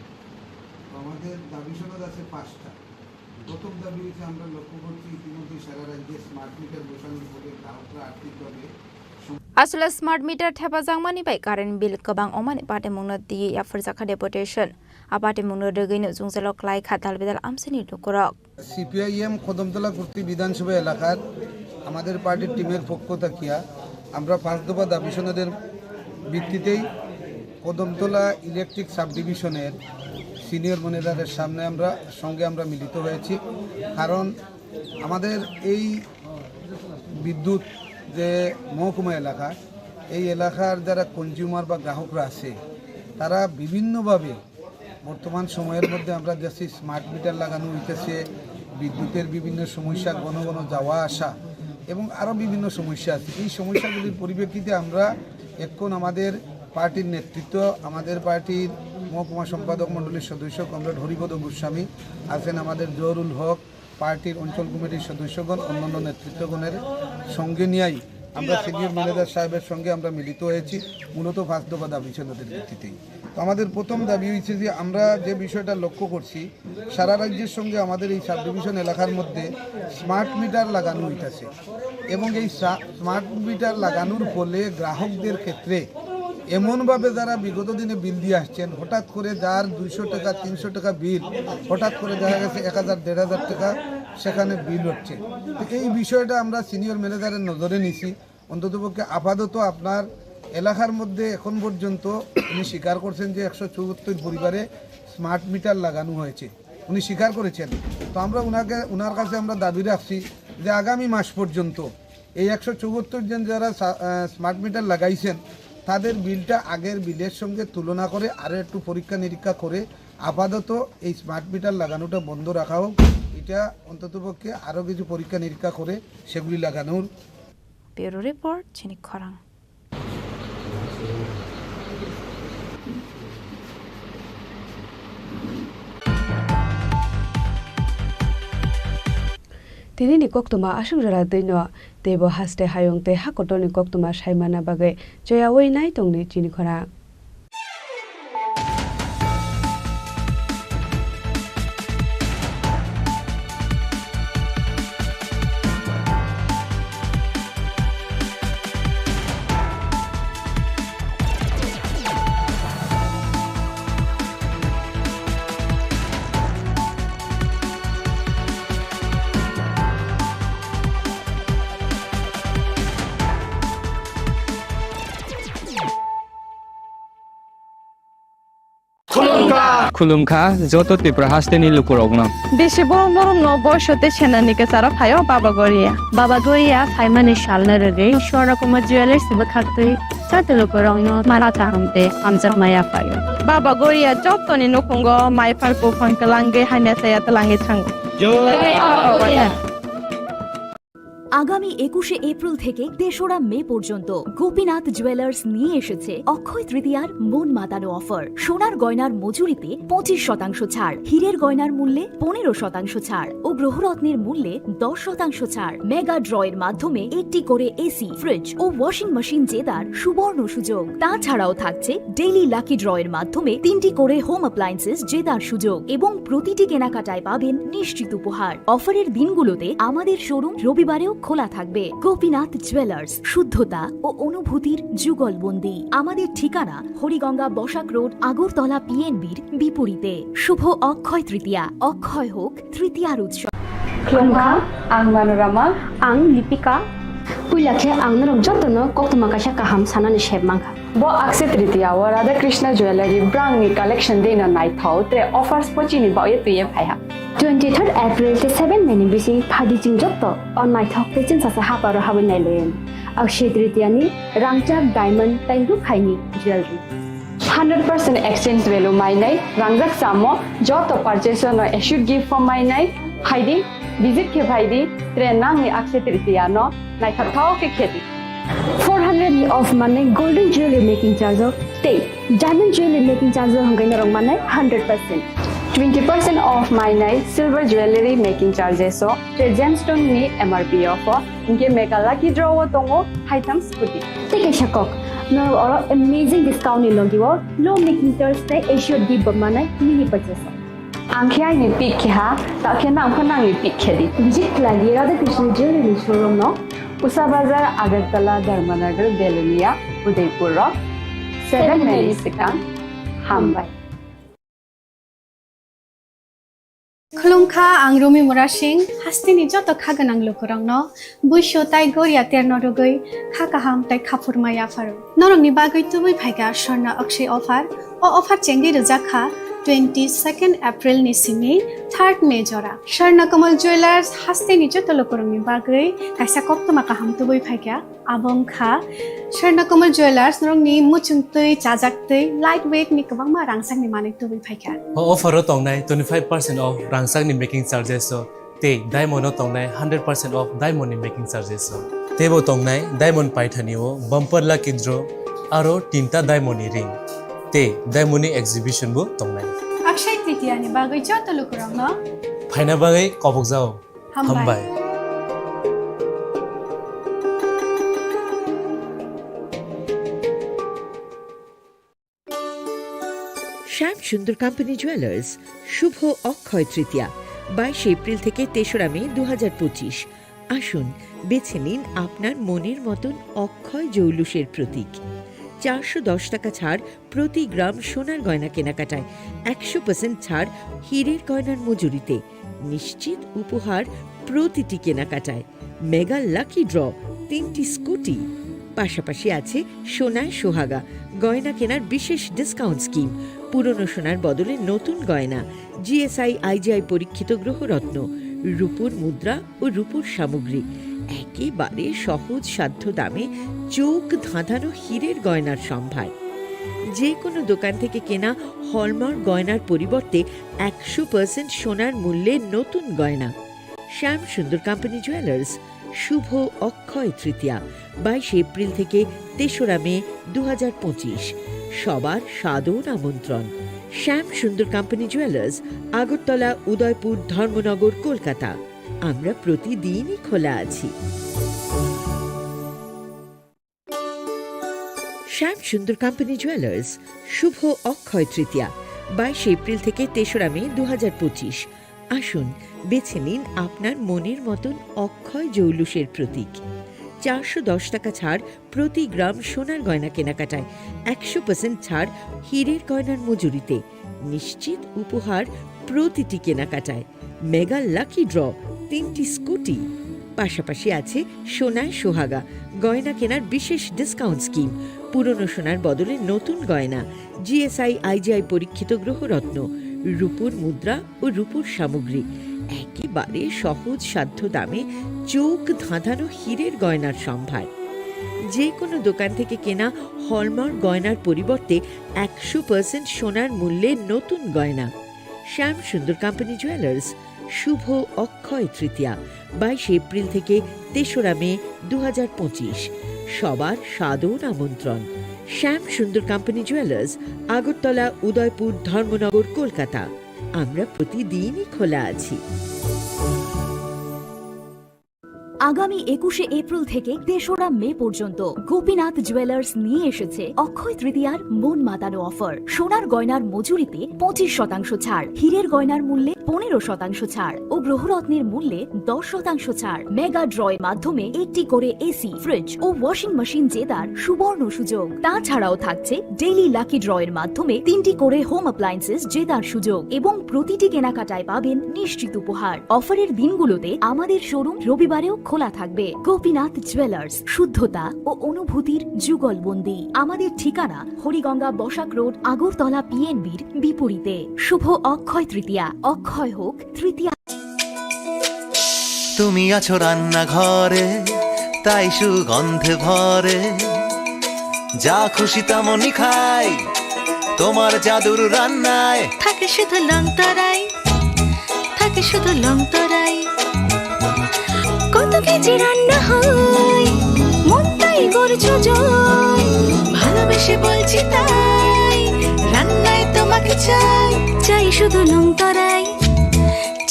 তো আমাদের দাবি সনদ আছে পাঁচটা। প্রথম দাবি হচ্ছে আমরা লক্ষ্য করছি ইতিমধ্যে সারা রাজ্যে স্মার্ট মিটার বসানোর ফলে গ্রাহকরা আর্থিকভাবে Aswla smart meter thepajakmani bai current bill kwbang wngmani patimungno twiwi yapharjakha deputation. A patimungno rwgwino jwngjalo kwlaikha dalbidal amchaini lukurok. CPIM Kadamtala Kurti বিধানসভা এলাকার আমাদের পার্টির টিমের পক্ষ থাকিয়া আমরা পাঁচ দফা দাবি সনদের ভিত্তিতেই কদমতলা ইলেকট্রিক সাব ডিভিশনের সিনিয়র ম্যানেজারের সামনে আমরা, সঙ্গে আমরা মিলিত হয়েছি। কারণ আমাদের এই বিদ্যুৎ যে মহকুমা এলাকা, এই এলাকার যারা কনজিউমার বা গ্রাহকরা আছে, তারা বিভিন্নভাবে বর্তমান সময়ের মধ্যে আমরা দেখছি স্মার্ট মিটার লাগানো হইতেছে, বিদ্যুতের বিভিন্ন সমস্যা, ঘন ঘন যাওয়া আসা এবং আরও বিভিন্ন সমস্যা আছে। এই সমস্যাগুলির পরিপ্রেক্ষিতে আমরা এখন আমাদের পার্টির নেতৃত্ব, আমাদের পার্টির মহকুমা সম্পাদক মণ্ডলীর সদস্য কমরেড হরিপদ গোস্বামী আছেন, আমাদের জহুরুল হক, পার্টির অঞ্চল কমিটির সদস্যগণ, অন্যান্য নেতৃত্বগণের সঙ্গে নিয়েই আমরা সিনিয়র ম্যানেজার সাহেবের সঙ্গে আমরা মিলিত হয়েছি, মূলত পাঁচ দফা দাবি সনদের ভিত্তিতেই। তো আমাদের প্রথম দাবি হয়েছে যে আমরা যে বিষয়টা লক্ষ্য করছি, সারা রাজ্যের সঙ্গে আমাদের এই সাব ডিভিশন এলাকার মধ্যে স্মার্ট মিটার লাগানো হইতাছে এবং এই সা-, স্মার্ট মিটার লাগানোর ফলে গ্রাহকদের ক্ষেত্রে এমনভাবে যারা বিগত দিনে বিল দিয়ে আসছেন, হঠাৎ করে যার দুইশো টাকা, তিনশো টাকা বিল, হঠাৎ করে দেখা গেছে এক হাজার, দেড় হাজার টাকা সেখানে বিল হচ্ছে। তো এই বিষয়টা আমরা সিনিয়র ম্যানেজারের নজরে নিছি। অন্ততপক্ষে আপাতত আপনার এলাকার মধ্যে এখন পর্যন্ত উনি স্বীকার করছেন যে একশো চুয়াত্তর পরিবারে স্মার্ট মিটার লাগানো হয়েছে, উনি স্বীকার করেছেন। তো আমরা ওনাকে, ওনার কাছে আমরা দাবি রাখছি যে আগামী মাস পর্যন্ত এই একশো চুয়াত্তর জন যারা সা-, আহ, স্মার্ট মিটার লাগাইছেন, তাদের বিলটা আগের বিলের সঙ্গে তুলনা করে আরও একটু পরীক্ষা নিরীক্ষা করে আপাতত এই স্মার্ট মিটার লাগানোটা বন্ধ রাখা হোক। এটা অন্ততপক্ষে আরও কিছু পরীক্ষা নিরীক্ষা করে সেগুলি লাগানোর। Bureau Report, Chini Khorang. Tini ni koktwma aswk jora twi no Teibo haste hayung tei ha kotorni koktwma saimana bagwi choyaui nai tongdi chini khorang. Khulumkha joto Tripura hasteni lukurokno. Bisi borok norokno boiso tei senani kwcharo phaio Baba Goria. Baba Goria phaimani salno rwgwi Swarnakumar Jewellers bwkhaktwi joto lukurokno mala kaham tei hamjakma yaphaio. Baba Goria jotoni nukhungo maiphar buphang kwlangwi hamya chaya twlangwi thango. আগামী একুশে এপ্রিল থেকে তেসরা মে পর্যন্ত গোপীনাথ জুয়েলার্স নিয়ে এসেছে অক্ষয় তৃতীয়ার মন মাতানো অফার। সোনার গয়নার মজুরিতে পঁচিশ শতাংশ ছাড়, হীরের গয়নার মূল্যে পনেরো শতাংশ ছাড় ও গ্রহরত্নের মূল্যে দশ শতাংশ ছাড়। মেগা ড্রয়ের মাধ্যমে একটি করে এসি, ফ্রিজ ও ওয়াশিং মেশিন জেতার সুবর্ণ সুযোগ। তাছাড়াও থাকছে ডেইলি লাকি ড্রয়ের মাধ্যমে তিনটি করে হোম অ্যাপ্লায়েন্সেস জেতার সুযোগ এবং প্রতিটি কেনাকাটায় পাবেন নিশ্চিত উপহার। অফারের দিনগুলোতে আমাদের শোরুম রবিবারেও খোলা থাকবে। গোপীনাথ জুয়েলার্স, শুদ্ধতা ও অনুভূতির যুগলবন্দি। আমাদের ঠিকানা হরিগঙ্গা বসাক রোড, আগরতলা পিএনবির বিপরীতে। শুভ অক্ষয় তৃতীয়া, অক্ষয় হোক তৃতীয়ার উৎসব। Khulumkha, ang Manorama. Ang Lipika. Puila khe ang norok jotono koktwma kaisa kaham sanani sep mankha. Bo Akshaya Tritiya o Radha Krishna Jewellery brangni collection dino naithok tei offers bo chini bagwi twiwi phaiha. Twenty third April tei seven May ni bising phaidi chwng joto o naithok tei chwngsacha haparo habwi nailayan. Akshaya Tritiya ni rangchak diamond tei rukhaini jewellery. Hundred percent exchange value mainai rangjak chamo joto purchase no assured gift form mainai phaidi, visit khe phaidi, tre nangni Akshaya Tritiya no naithok thao khe khedi. Four hundred ni off manwi golden jewelry making charge o tei diamond jewelry making charge o hwnkhe norok manai hundred percent. Twenty percent off mainai silver jewelry making charges o tei gemstone ni M R P off o hwnkhe mega lucky draw o tongo haitham scooty. Tei kaisa kok, norok oro amazing discount ni logi o low making charge tei assured gift bo manai mini purchase o. Ang khe aini pick khe ha, ta khe nang pho nangni pick khe di. Visit khlai di Radha Krishna Jewelry showroom no. Usa Bazar, Agartala, Dharmanagar, Belonia, Udaipur rok. Seven May ni swkang. Hambai. Khulumkha, ang Rumi Murasing, hasteni joto kha gwnang lukurokno. Buisu tei goria terno rwgwi kha kaham tei kha phurma yapharo. Norokni bagwi tubui phaikha Swarna Akshaya offer. O offer chengwi rwjak kha twenty second April ni simi third May jora. Swarna Kamal Jewellers hasteni joto lukurokni bagwi kaisa koktwma kaham tubui phaikha. Abo wngkha Swarna Kamal Jewellers norokni muchung twi, chajak twi, light weight ni kwbangma rangchakni manwi tubui phaikha. O offer o tongnai twenty five percent off rangchakni making charges o. Tei diamond o tongnai hundred percent off diamond ni making charges o. Teibo tongnai diamond paithani o bumper lucky draw aro tinta diamond ni ring. Tei diamond ni exhibition bo tongnai. Akshaya Tritiya ni bagwi joto lukurokno phaina bagwi kobokjao. Hambai. Hambai. শ্যাম সুন্দর company jewellers, শুভ অক্ষয় তৃতীয়া, বাইশে এপ্রিল থেকে তেসরা মে দু হাজার পঁচিশ। আসুন, বেছে নিন আপনার মনের মতন অক্ষয় জৌলুসের প্রতীক। চারশো দশ টাকা ছাড় প্রতি গ্রাম সোনার গয়না কেনাকাটায়, একশো পার্সেন্ট ছাড় হীরের গয়নার মজুরিতে, নিশ্চিত উপহার প্রতিটি কেনাকাটায়। মেগা লাকি ড্র, তিনটি স্কুটি, পাশাপাশি আছে সোনায় সোহাগা, গয়না কেনার বিশেষ ডিসকাউন্ট স্কিম, পুরনো সোনার বদলে নতুন গয়না, জিএসআই আইজিআই পরীক্ষিত গ্রহরত্ন, রূপোর মুদ্রা ও রূপোর সামগ্রী, একেবারে সহজ সাধ্য দামে চোখ ধাঁধানো হীরের গয়নার সম্ভার। যে কোনো দোকান থেকে কেনা হলমার্ক গয়নার পরিবর্তে একশো পার্সেন্ট সোনার মূল্যে নতুন গয়না। শ্যাম সুন্দর কোম্পানি জুয়েলার্স, শুভ অক্ষয় তৃতীয়া, বাইশে এপ্রিল থেকে তেসরা মে দু হাজার পঁচিশ। সবার সাদর আমন্ত্রণ। শ্যাম সুন্দর কোম্পানি জুয়েলার্স, আগরতলা, উদয়পুর, ধর্মনগর, কলকাতা। আমরা প্রতিদিনই খোলা আছি। শ্যাম সুন্দর কোম্পানি জুয়েলার্স, শুভ অক্ষয় তৃতীয়া, বাইশে এপ্রিল থেকে তেসরা মে দু হাজার পঁচিশ। আসুন, বেছে নিন আপনার মনের মতন অক্ষয় জৌলুসের প্রতীক। চারশো দশ টাকা ছাড় প্রতি গ্রাম সোনার গয়না কেনাকাটায়, একশো পার্সেন্ট ছাড় হীরের গয়নার মজুরিতে, নিশ্চিত উপহার প্রতিটি কেনাকাটায়, মেগা লাকি ড্র, তিনটি স্কুটি। পাশাপাশি আছে সোনায় সোহাগা, গয়না কেনার বিশেষ ডিসকাউন্ট স্কিম, পুরনো সোনার বদলে নতুন গয়না, জিএসআই আইজিআই পরীক্ষিত গ্রহরত্ন, রূপোর মুদ্রা ও রূপোর সামগ্রী, একেবারে সহজ সাধ্য দামে চোখ ধাঁধানো হীরের গয়নার সম্ভার। যে কোনো দোকান থেকে কেনা হলমার্ক গয়নার পরিবর্তে একশো পার্সেন্ট সোনার মূল্যে নতুন গয়না। শ্যাম সুন্দর কোম্পানি জুয়েলার্স, শুভ অক্ষয় তৃতীয়া, বাইশে এপ্রিল থেকে তেসরা মে দু হাজার পঁচিশ। সবার সাদর আমন্ত্রণ। শ্যাম সুন্দর কোম্পানি জুয়েলার্স, আগরতলা, উদয়পুর, ধর্মনগর, কলকাতা। আমরা প্রতিদিনই খোলা আছি। আগামী একুশে এপ্রিল থেকে তেসরা মে পর্যন্ত গোপীনাথ জুয়েলার্স নিয়ে এসেছে অক্ষয় তৃতীয়ার মন মাতানো অফার। সোনার গয়নার মজুরিতে পঁচিশ শতাংশ ছাড়, হীরের গয়নার মূল্যে পনেরো শতাংশ ছাড় ও গ্রহরত্নের মূল্যে দশ শতাংশ ছাড়। মেগা ড্রয়ের মাধ্যমে একটি করে এসি, ফ্রিজ ও ওয়াশিং মেশিন জেতার সুবর্ণ সুযোগ। তাছাড়াও থাকছে ডেইলি লাকি ড্রয়ের মাধ্যমে তিনটি করে হোম অ্যাপ্লায়েন্সেস জেতার সুযোগ এবং প্রতিটি কেনাকাটায় পাবেন নিশ্চিত উপহার। অফারের দিনগুলোতে আমাদের শোরুম রবিবারেও খোলা থাকবে। গোপীনাথ জুয়েলার্স, শুদ্ধতা ও অনুভূতির যুগলবন্দি। আমাদের ঠিকানা হরিগঙ্গা বসাক রোড, আগরতলা পিএনবির বিপরীতে। শুভ অক্ষয় তৃতীয়া, অক্ষয় হোক তৃতীয়া। তুমি আছো রান্নাঘরে, তাই সুগন্ধে ভরে। যা খুশি তেমনই খাই, তোমার জাদুর রান্নায়। থাকে শুধু লং তরাই, থাকে শুধু লং তরাই। কত কেজি রান্না হয়, মনটাই করছো জয়। ভালোবেসে বলছি তাই, রান্নায় তোমাকে চাই। চাই শুধু লং তরাই,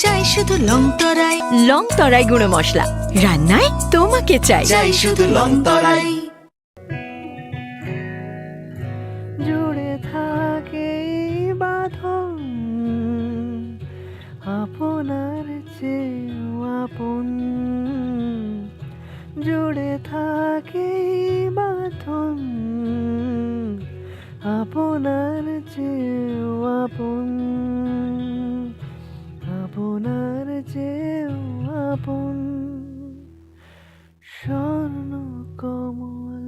চাই শুধু লং তরাই। লং তরাই গুঁড়ো মশলা, রান্নায় তোমাকে চাই। চাই শুধু লং তরাই। জুড়ে থাকে এই বাঁধন, আপনার চেয়েও আপন। জুড়ে থাকে এই বাঁধন, আপনার চেয়েও আপন, আপনার চেয়েও আপন। স্বর্ণ কমল।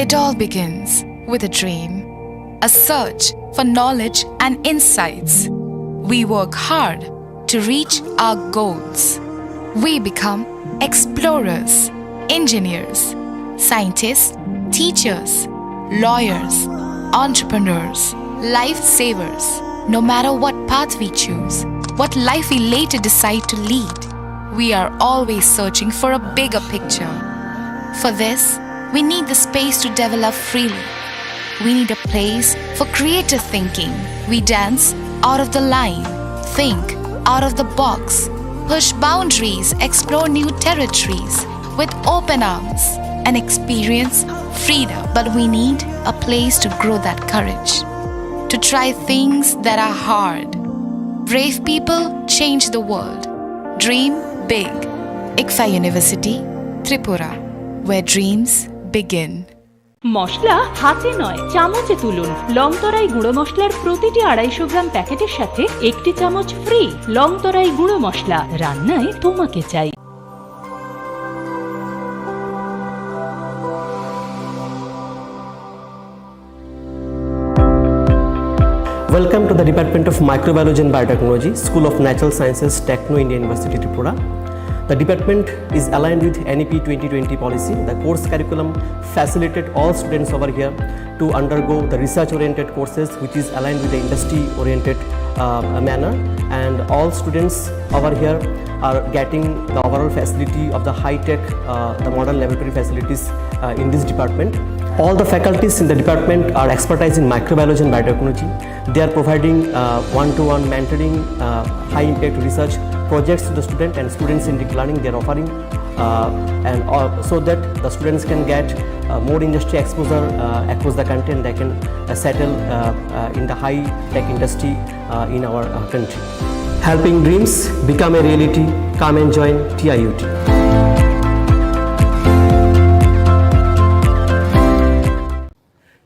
It all begins with a dream, a search for knowledge and insights. We work hard to reach our goals. We become explorers, engineers, scientists, teachers, lawyers, entrepreneurs, lifesavers. No matter what path we choose, what life we later decide to lead, we are always searching for a bigger picture. For this, we need the space to develop freely. We need a place for creative thinking. We dance out of the line, think out of the box, push boundaries, explore new territories with open arms, and experience freedom. But we need a place to grow that courage, to try things that are hard. Brave people change the world. Dream big. ICFAI University, Tripura, where dreams begin. মশলা হাতে নয়, চামচে তুলুন। লং তরাই গুঁড়ো মশলার প্রতিটি আড়াইশো গ্রাম প্যাকেটের সাথে একটি চামচ ফ্রি। লং তরাই গুঁড়ো মশলা, রান্নায় তোমাকে চাই। Welcome to the Department of Microbiology and Biotechnology, School of Natural Sciences, Techno India University, Tripura. The department is aligned with N E P twenty twenty policy. The course curriculum facilitate all students over here to undergo the research-oriented courses, which is aligned with the industry-oriented, uh, manner. And all students over here are getting the overall facility of the high-tech, uh, the modern laboratory facilities, uh, in this department. All the faculties in the department are expertise in microbiology and biotechnology. They are providing, uh, one-to-one mentoring, uh, high-impact research projects to the student and students-centric learning. They are offering uh, and all, so that the students can get uh, more industry exposure uh, across the country, and they can uh, settle uh, uh, in the high tech industry uh, in our uh, country. Helping dreams become a reality. Come and join T I U T.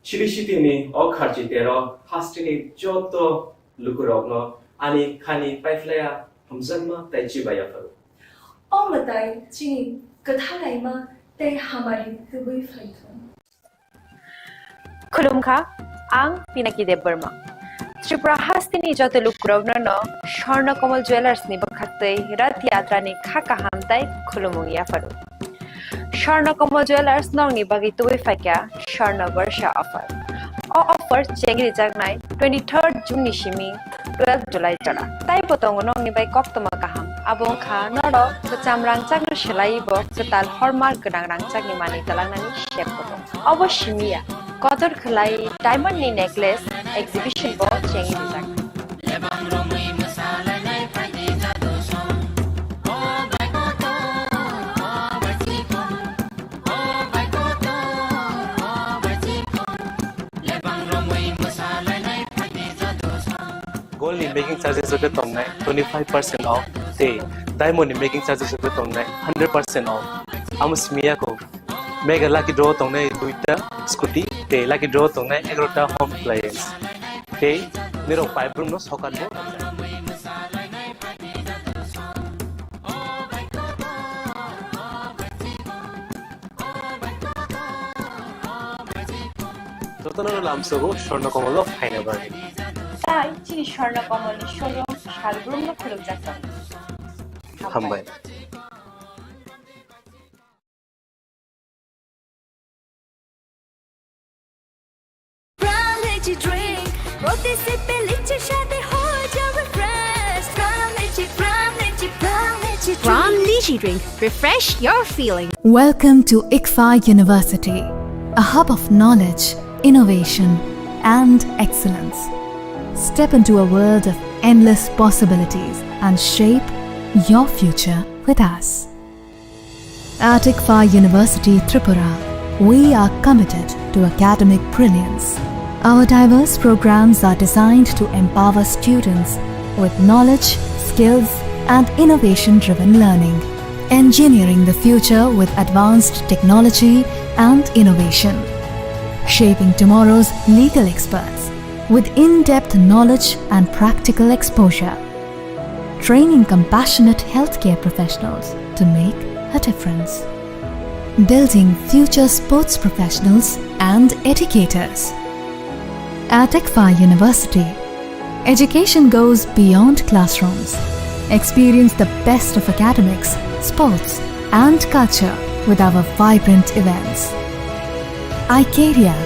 Chiri City ni o kharchi tero hasteni joto lukurokno ani khani paiphlaiya hamjakma tei chibaiya pharo. O mwtai chini kwthalaima tei hamari tubui phaithung. Khulumkha, ang Pinaki Debbarma. Tripura hasteni joto lukurokno no Swarna Kamal Jewellers ni bwkhaktwi Rath Yatra ni kha kaham tei khulumung yapharo. Swarna Kamal Jewellers nokni bagwi tubui phaikha Swarna Barsha offer. O offer chengri jaknai twenty-third June ni simi twelve July jora. Taibo tongo nokni bai koktwma kaham. Abo wngkha norok kwcham rangchakno swlaiwi bo kwtal hallmark gwnang rangchakni manwi twlangnani sep kutung. Obo simi ya, kotor khwlai diamond ni necklace exhibition bo chengwi rijak. Gold ni making charges rok tongnai twenty five percent off, tei diamond ni making charges rok tongnai hundred percent off. Amo simi ya kho. Mega lucky draw tongnai duita scooty, tei lucky draw tongnai egarota home appliance. Tei nirok paibrum no sokat bo. Jotono lamsogo Swarna Kamal o phaina bagwi. Tai chini Swarna Kamal ni showroom salbrum no khulumjak tongo. Hambai. Pram Lychee Drink, প্রতি সিপে লিচির স্বাদে হয়ে যাবে fresh। Pram Lychee, Pram Lychee, Pram Lychee Drink। Pram Lychee Drink, refresh your feeling। Welcome to ICFAI University, a hub of knowledge, innovation, and excellence. Step into a world of endless possibilities and shape your future with us. At ICFAI University Tripura, we are committed to academic brilliance. Our diverse programs are designed to empower students with knowledge, skills, and innovation-driven learning, engineering the future with advanced technology and innovation, shaping tomorrow's legal experts with in-depth knowledge and practical exposure, training compassionate healthcare professionals to make a difference, building future sports professionals and educators. At ICFAI University, education goes beyond classrooms. Experience the best of academics, sports, and culture with our vibrant events. Icaria,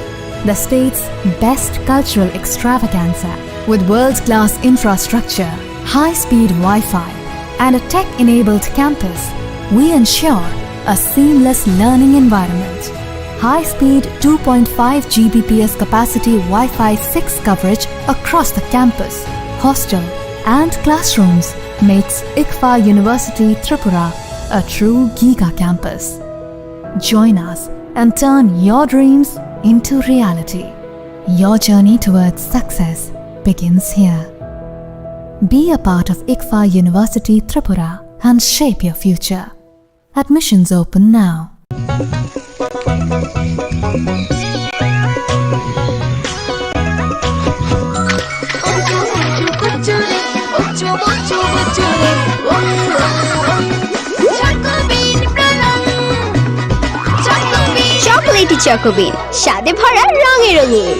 the state's best cultural extravaganza, with world-class infrastructure, high-speed Wi-Fi, and a tech-enabled campus, we ensure a seamless learning environment. High-speed two point five G B P S capacity Wi-Fi six coverage across the campus, hostel, and classrooms makes ICFAI University Tripura a true giga campus. Join us and turn your dreams into reality. Your journey towards success begins here. Be a part of ICFAI University Tripura and shape your future. Admissions open now. Chocobean প্রণাম। Chocobean। Chocolatey Chocobean, স্বাদে ভরা, রঙে রঙিন।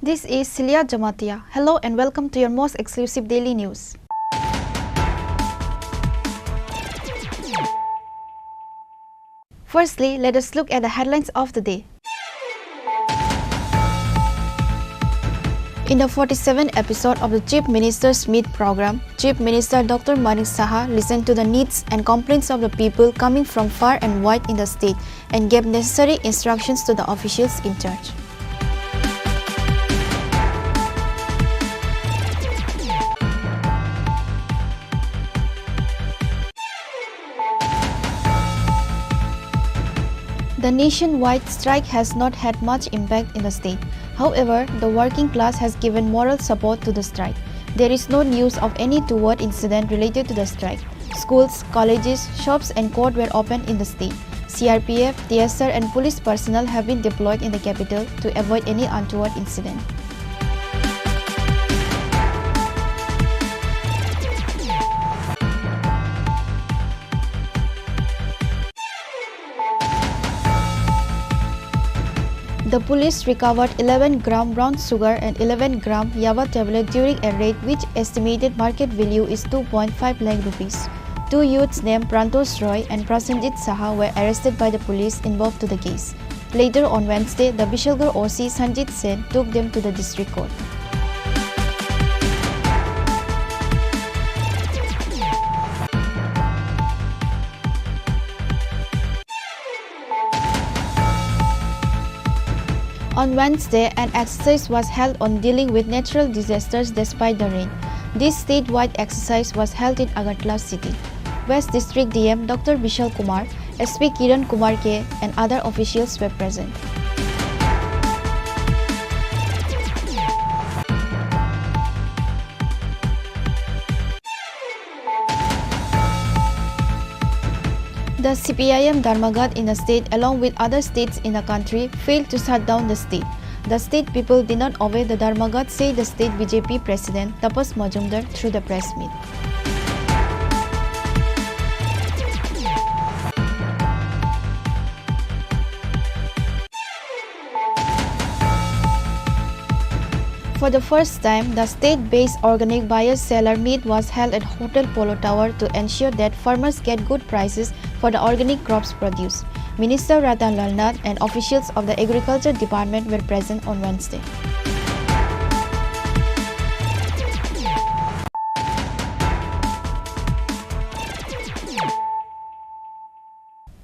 This is Celia Jamatia. Hello and welcome to your most exclusive daily news. Firstly, let us look at the headlines of the day. In the forty-seventh episode of the Chief Minister's Meet program, Chief Minister Doctor Manik Saha listened to the needs and complaints of the people coming from far and wide in the state and gave necessary instructions to the officials in charge. The nationwide strike has not had much impact in the state. However, the working class has given moral support to the strike. There is no news of any untoward incident related to the strike. Schools, colleges, shops and court were open in the state. C R P F, T S R and police personnel have been deployed in the capital to avoid any untoward incident. The police recovered eleven gram brown sugar and eleven gram yaba tablet during a raid, which estimated market value is two point five lakh rupees. Two youths named Prantosh Roy and Prasenjit Saha were arrested by the police involved to the case. Later on Wednesday, the Bishalgarh O C Sanjit Sen took them to the district court. On Wednesday, an exercise was held on dealing with natural disasters despite the rain. This statewide exercise was held in Agartala city. West District D M Doctor Bishal Kumar, S P Kiran Kumar K, and other officials were present. The C P I M Dharmaghat in the state, along with other states in the country, failed to shut down the state. The state people did not obey the Dharmaghat, said the state B J P president Tapas Majumdar through the press meet. For the first time, the state-based organic buyer-seller meet was held at Hotel Polo Tower to ensure that farmers get good prices for the organic crops produced. Minister Ratan Lal Nath and officials of the Agriculture Department were present on Wednesday.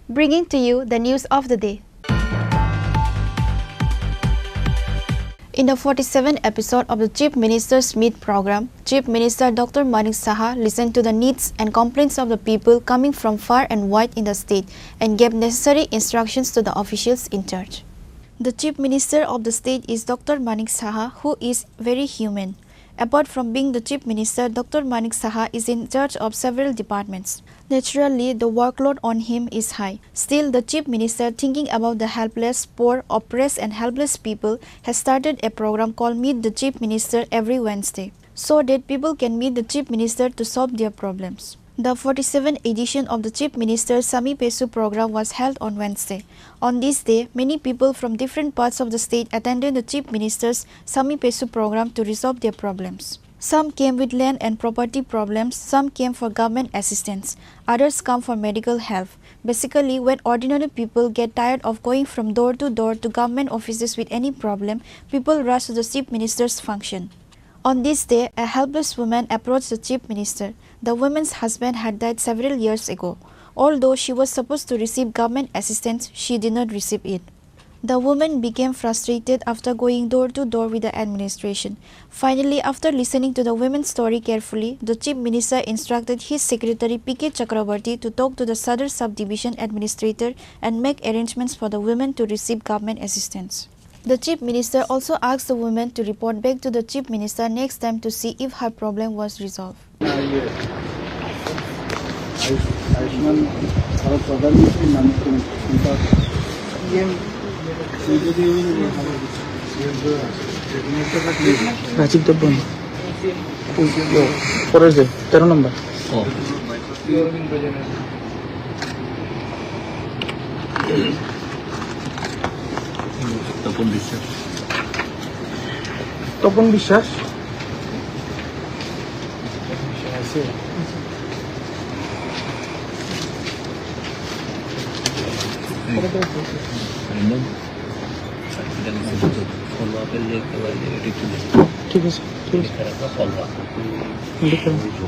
Bringing to you the news of the day. In the forty-seventh episode of the Chief Minister's Meet program, Chief Minister Doctor Manik Saha listened to the needs and complaints of the people coming from far and wide in the state and gave necessary instructions to the officials in charge. The Chief Minister of the state is Doctor Manik Saha, who is very human. Apart from being the Chief Minister, Doctor Manik Saha is in charge of several departments. Naturally, the workload on him is high. Still, the Chief Minister, thinking about the helpless, poor, oppressed and helpless people, has started a program called Meet the Chief Minister every Wednesday, so that people can meet the Chief Minister to solve their problems. The forty-seventh edition of the Chief Minister's Sami Pesu program was held on Wednesday. On this day, many people from different parts of the state attended the Chief Minister's Sami Pesu program to resolve their problems. Some came with land and property problems, some came for government assistance, others come for medical help. Basically, when ordinary people get tired of going from door to door to government offices with any problem, people rush to the Chief Minister's function. On this day, a helpless woman approached the Chief Minister. The woman's husband had died several years ago. Although she was supposed to receive government assistance, she did not receive it. The woman became frustrated after going door to door with the administration. Finally, after listening to the woman's story carefully, the Chief Minister instructed his secretary P K Chakraborty to talk to the Sadar Subdivision administrator and make arrangements for the woman to receive government assistance. The Chief Minister also asked the woman to report back to the Chief Minister next time to see if her problem was resolved. Ayushman भारत प्रधानमंत्री नाम से उनका पीएम राजीव देव बन। পরের যে তেরো নম্বর। তপন বিশ্বাস। তপন বিশ্বাস। ঠিক আছে, ঠিক আছে। লিখে রাখো।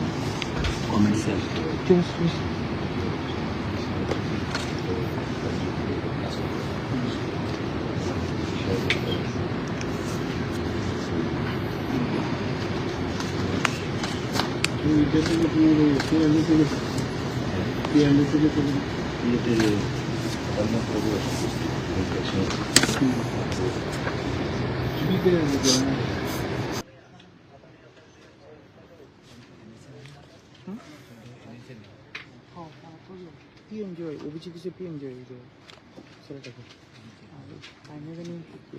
ঠিক আছে, ঠিক আছে। পিএমজেওয়াই, ওবিসি কিসে পিএমজেওয়াই, এই যে ছেলেটাকে। আর কাহিনী জানি কি?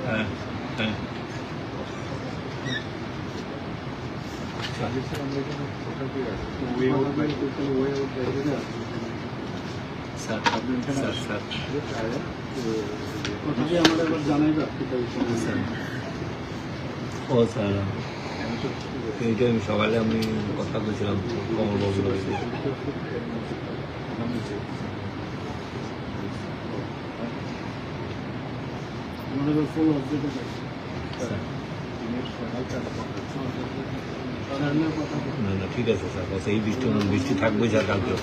হ্যাঁ, হ্যাঁ। Sir, sir, sir. স্যার। ও স্যার, এইটা আমি সকালে আমি কথা বলছিলাম কমলবাবুর সাথে। স্যার। না, না, ঠিক আছে স্যার, বস, এই বৃষ্টি, বৃষ্টি থাকবেই স্যার কালকে।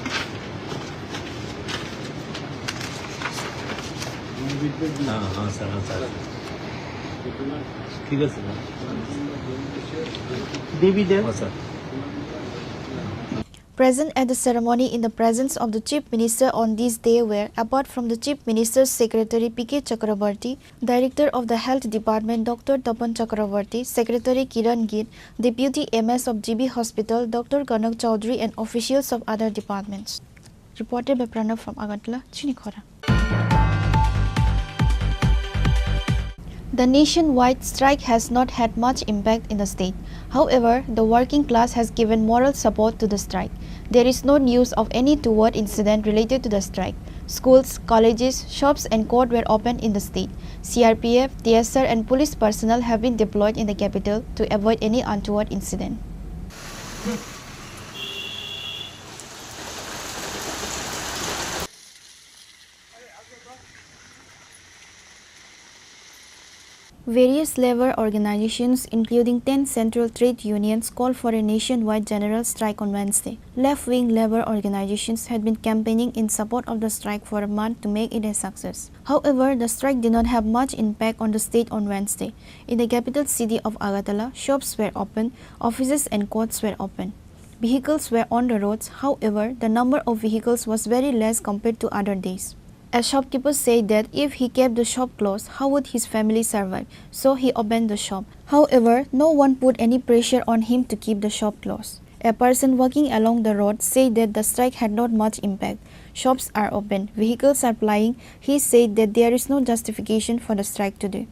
হ্যাঁ, হ্যাঁ স্যার, হ্যাঁ স্যার। ঠিক আছে স্যার। দেবী দেব। হ্যাঁ sir. Present at the ceremony in the presence of the Chief Minister on this day were, apart from the Chief Minister's Secretary P K Chakraborty, Director of the Health Department Doctor Tapan Chakraborty, Secretary Kiran Gill, Deputy M S of G B Hospital Doctor Kanak Chaudhary and officials of other departments. Reported by Pranav from Agartala, Chini Khorang. The nationwide strike has not had much impact in the state. However, the working class has given moral support to the strike. There is no news of any untoward incident related to the strike. Schools, colleges, shops and court were opened in the state. C R P F, T S R and police personnel have been deployed in the capital to avoid any untoward incident. Various labor organizations, including ten central trade unions, called for a nationwide general strike on Wednesday. Left-wing labor organizations had been campaigning in support of the strike for a month to make it a success. However, the strike did not have much impact on the state on Wednesday. In the capital city of Agartala, shops were open, offices and courts were open. Vehicles were on the roads, however, the number of vehicles was very less compared to other days. A shopkeeper said that if he kept the shop closed, how would his family survive? So he opened the shop. However, no one put any pressure on him to keep the shop closed. A person walking along the road said that the strike had not much impact. Shops are open, vehicles are plying. He said that there is no justification for the strike today.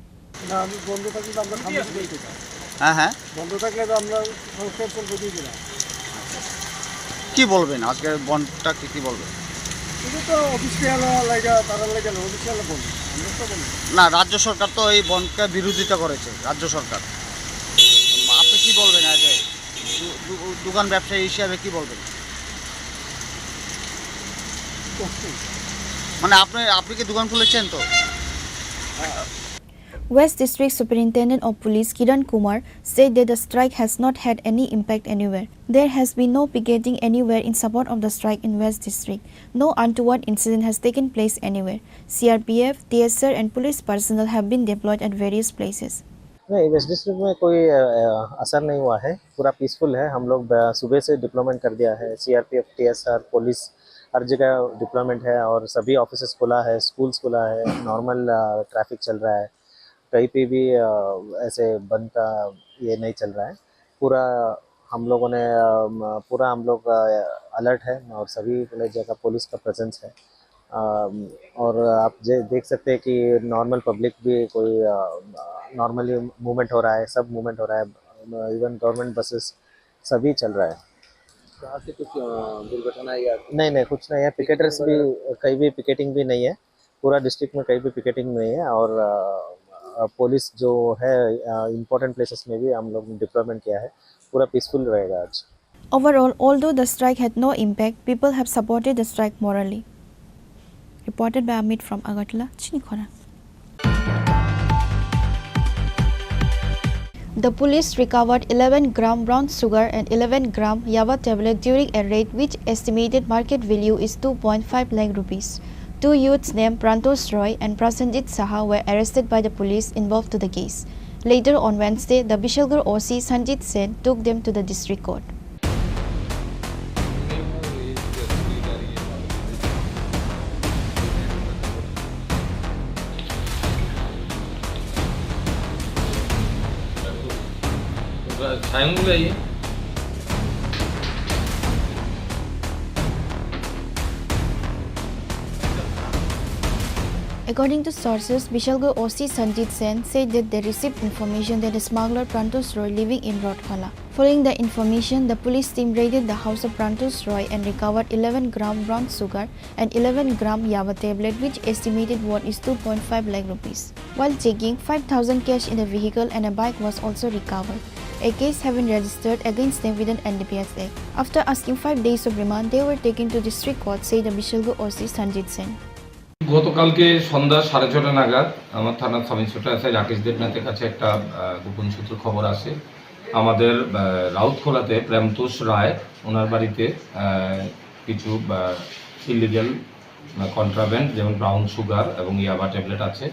না, আমি বন্ধ থাকলে তো আমরা সামনে দিতে চাই। হ্যাঁ, হ্যাঁ। বন্ধ থাকলে তো আমরা সংস্থায় চলবে দিয়ে দিলাম। কি বলবেন আজকে বন্ধটা, কি কি বলবেন? এটা তো অফিসিয়াল লাগে, তারা লাগে না, অফিসিয়াল বন্ধ। আমরা তো বন্ধ। না, রাজ্য সরকার তো এই বন্ধকে বিরোধিতা করেছে, রাজ্য সরকার। আপনি কি বলবেন আজ এই দু-, দু-, দোকান ব্যবসায়ী হিসাবে কি বলবেন? মানে আপনি, আপনি কি দোকান খুলেছেন তো? হ্যাঁ। West District Superintendent of Police Kiran Kumar said that the strike has not had any impact anywhere. There has been no picketing anywhere in support of the strike in West District. No untoward incident has taken place anywhere. C R P F, T S R and police personnel have been deployed at various places. नहीं, waste district में कोई, अ, अ, असर नहीं हुआ है, पूरा पीसफुल है। हम लोग, अ, सुबह से डिप्लॉयमेंट कर दिया है, सीआरपीएफ, टीएसआर, पुलिस, हर जगह डिप्लॉयमेंट है और सभी ऑफिसेज खुला है, स्कूल्स खुला है, नॉर्मल, अ, ट्रैफिक चल रहा है, कहीं पे भी, अ, ऐसे बंद का ये नहीं चल रहा है। पूरा हम लोगों ने, अ, म-, पूरा हम लोग, अ, अलर्ट है और सभी, मतलब, जगह पुलिस का प्रेजेंस है। अम, और आप जे देख सकते हैं कि नॉर्मल पब्लिक भी कोई, अ, नॉर्मली मूवमेंट हो रहा है, सब मूवमेंट हो रहा है, इवन गवर्नमेंट बसेस, सभी चल रहा है। तो आज से कुछ, अ, दुर्घटना या नहीं, नहीं, कुछ नहीं है। पिकेटर्स भी, कहीं भी पिकेटिंग भी नहीं है, पूरा डिस्ट्रिक्ट में कहीं भी पिकेटिंग नहीं है और, अ, अ, पुलिस जो है, अ, इम्पोर्टेंट प्लेसेस में भी हम लोग डिप्लॉयमेंट किया है, पूरा पीसफुल रहेगा आज। Overall, although the strike had no impact, people have supported the strike morally. Reported by Amit from Agartala, Chini Khorang. The police recovered eleven gram brown sugar and eleven gram yaba tablet during a raid which estimated market value is two point five lakh rupees. Two youths named Prantosh Roy and Prasenjit Saha were arrested by the police involved to the case. Later on Wednesday, the Bishalgarh O C Sanjit Sen took them to the district court. According to sources, Bishalgarh O C Sanjit Sen said that they received information that a smuggler Prantosh Roy living in Rotkhala. Following the information, the police team raided the house of Prantosh Roy and recovered eleven gram brown sugar and eleven gram yaba tablet, which estimated worth is two point five lakh rupees. While checking, five thousand cash in the vehicle and a bike was also recovered. A case have been registered against them with an N D P S Act. After asking five days of remand, they were taken to district court, said the Bishalgarh O C Sanjit Sen. গতকালকে সন্ধ্যা সাড়ে ছটা নাগাদ আমার থানার sub inspector SI Rakesh দেবনাথের কাছে একটা, আহ, গোপন সূত্রে খবর আসে। আমাদের, আহ, রাউতখোলাতে প্রেমতোষ রায়, ওনার বাড়িতে, আহ, কিছু, আহ, ইলিগ্যাল, আহ, কন্ট্রাব্যান্ড, যেমন ব্রাউন সুগার এবং ইয়াবা ট্যাবলেট আছে।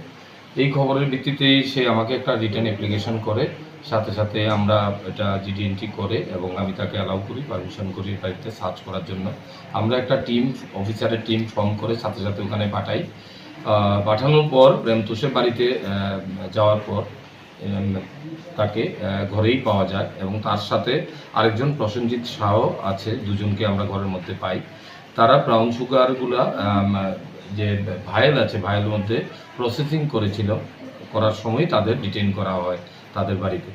এই খবরের ভিত্তিতেই সে আমাকে একটা রিটেন অ্যাপ্লিকেশন করে, সাথে সাথে আমরা এটা জিডি এন্ট্রি করে এবং আমি তাকে অ্যালাউ করি, পারমিশন করি বাড়িতে সার্চ করার জন্য। আমরা একটা টিম, অফিসারের টিম ফর্ম করে সাথে সাথে ওখানে পাঠাই। আহ, পাঠানোর পর প্রেমতোষের বাড়িতে, আহ, যাওয়ার পর, উম, তাকে, আহ, ঘরেই পাওয়া যায় এবং তার সাথে আরেকজন প্রসেনজিৎ শাহ আছে, দুজনকে আমরা ঘরের মধ্যে পাই। তারা ব্রাউন সুগারগুলা, আম, যে ভায়েল আছে, ভায়েল মধ্যে প্রসেসিং করেছিল, করার সময় তাদের ডিটেইন করা হয় তাদের বাড়িতে।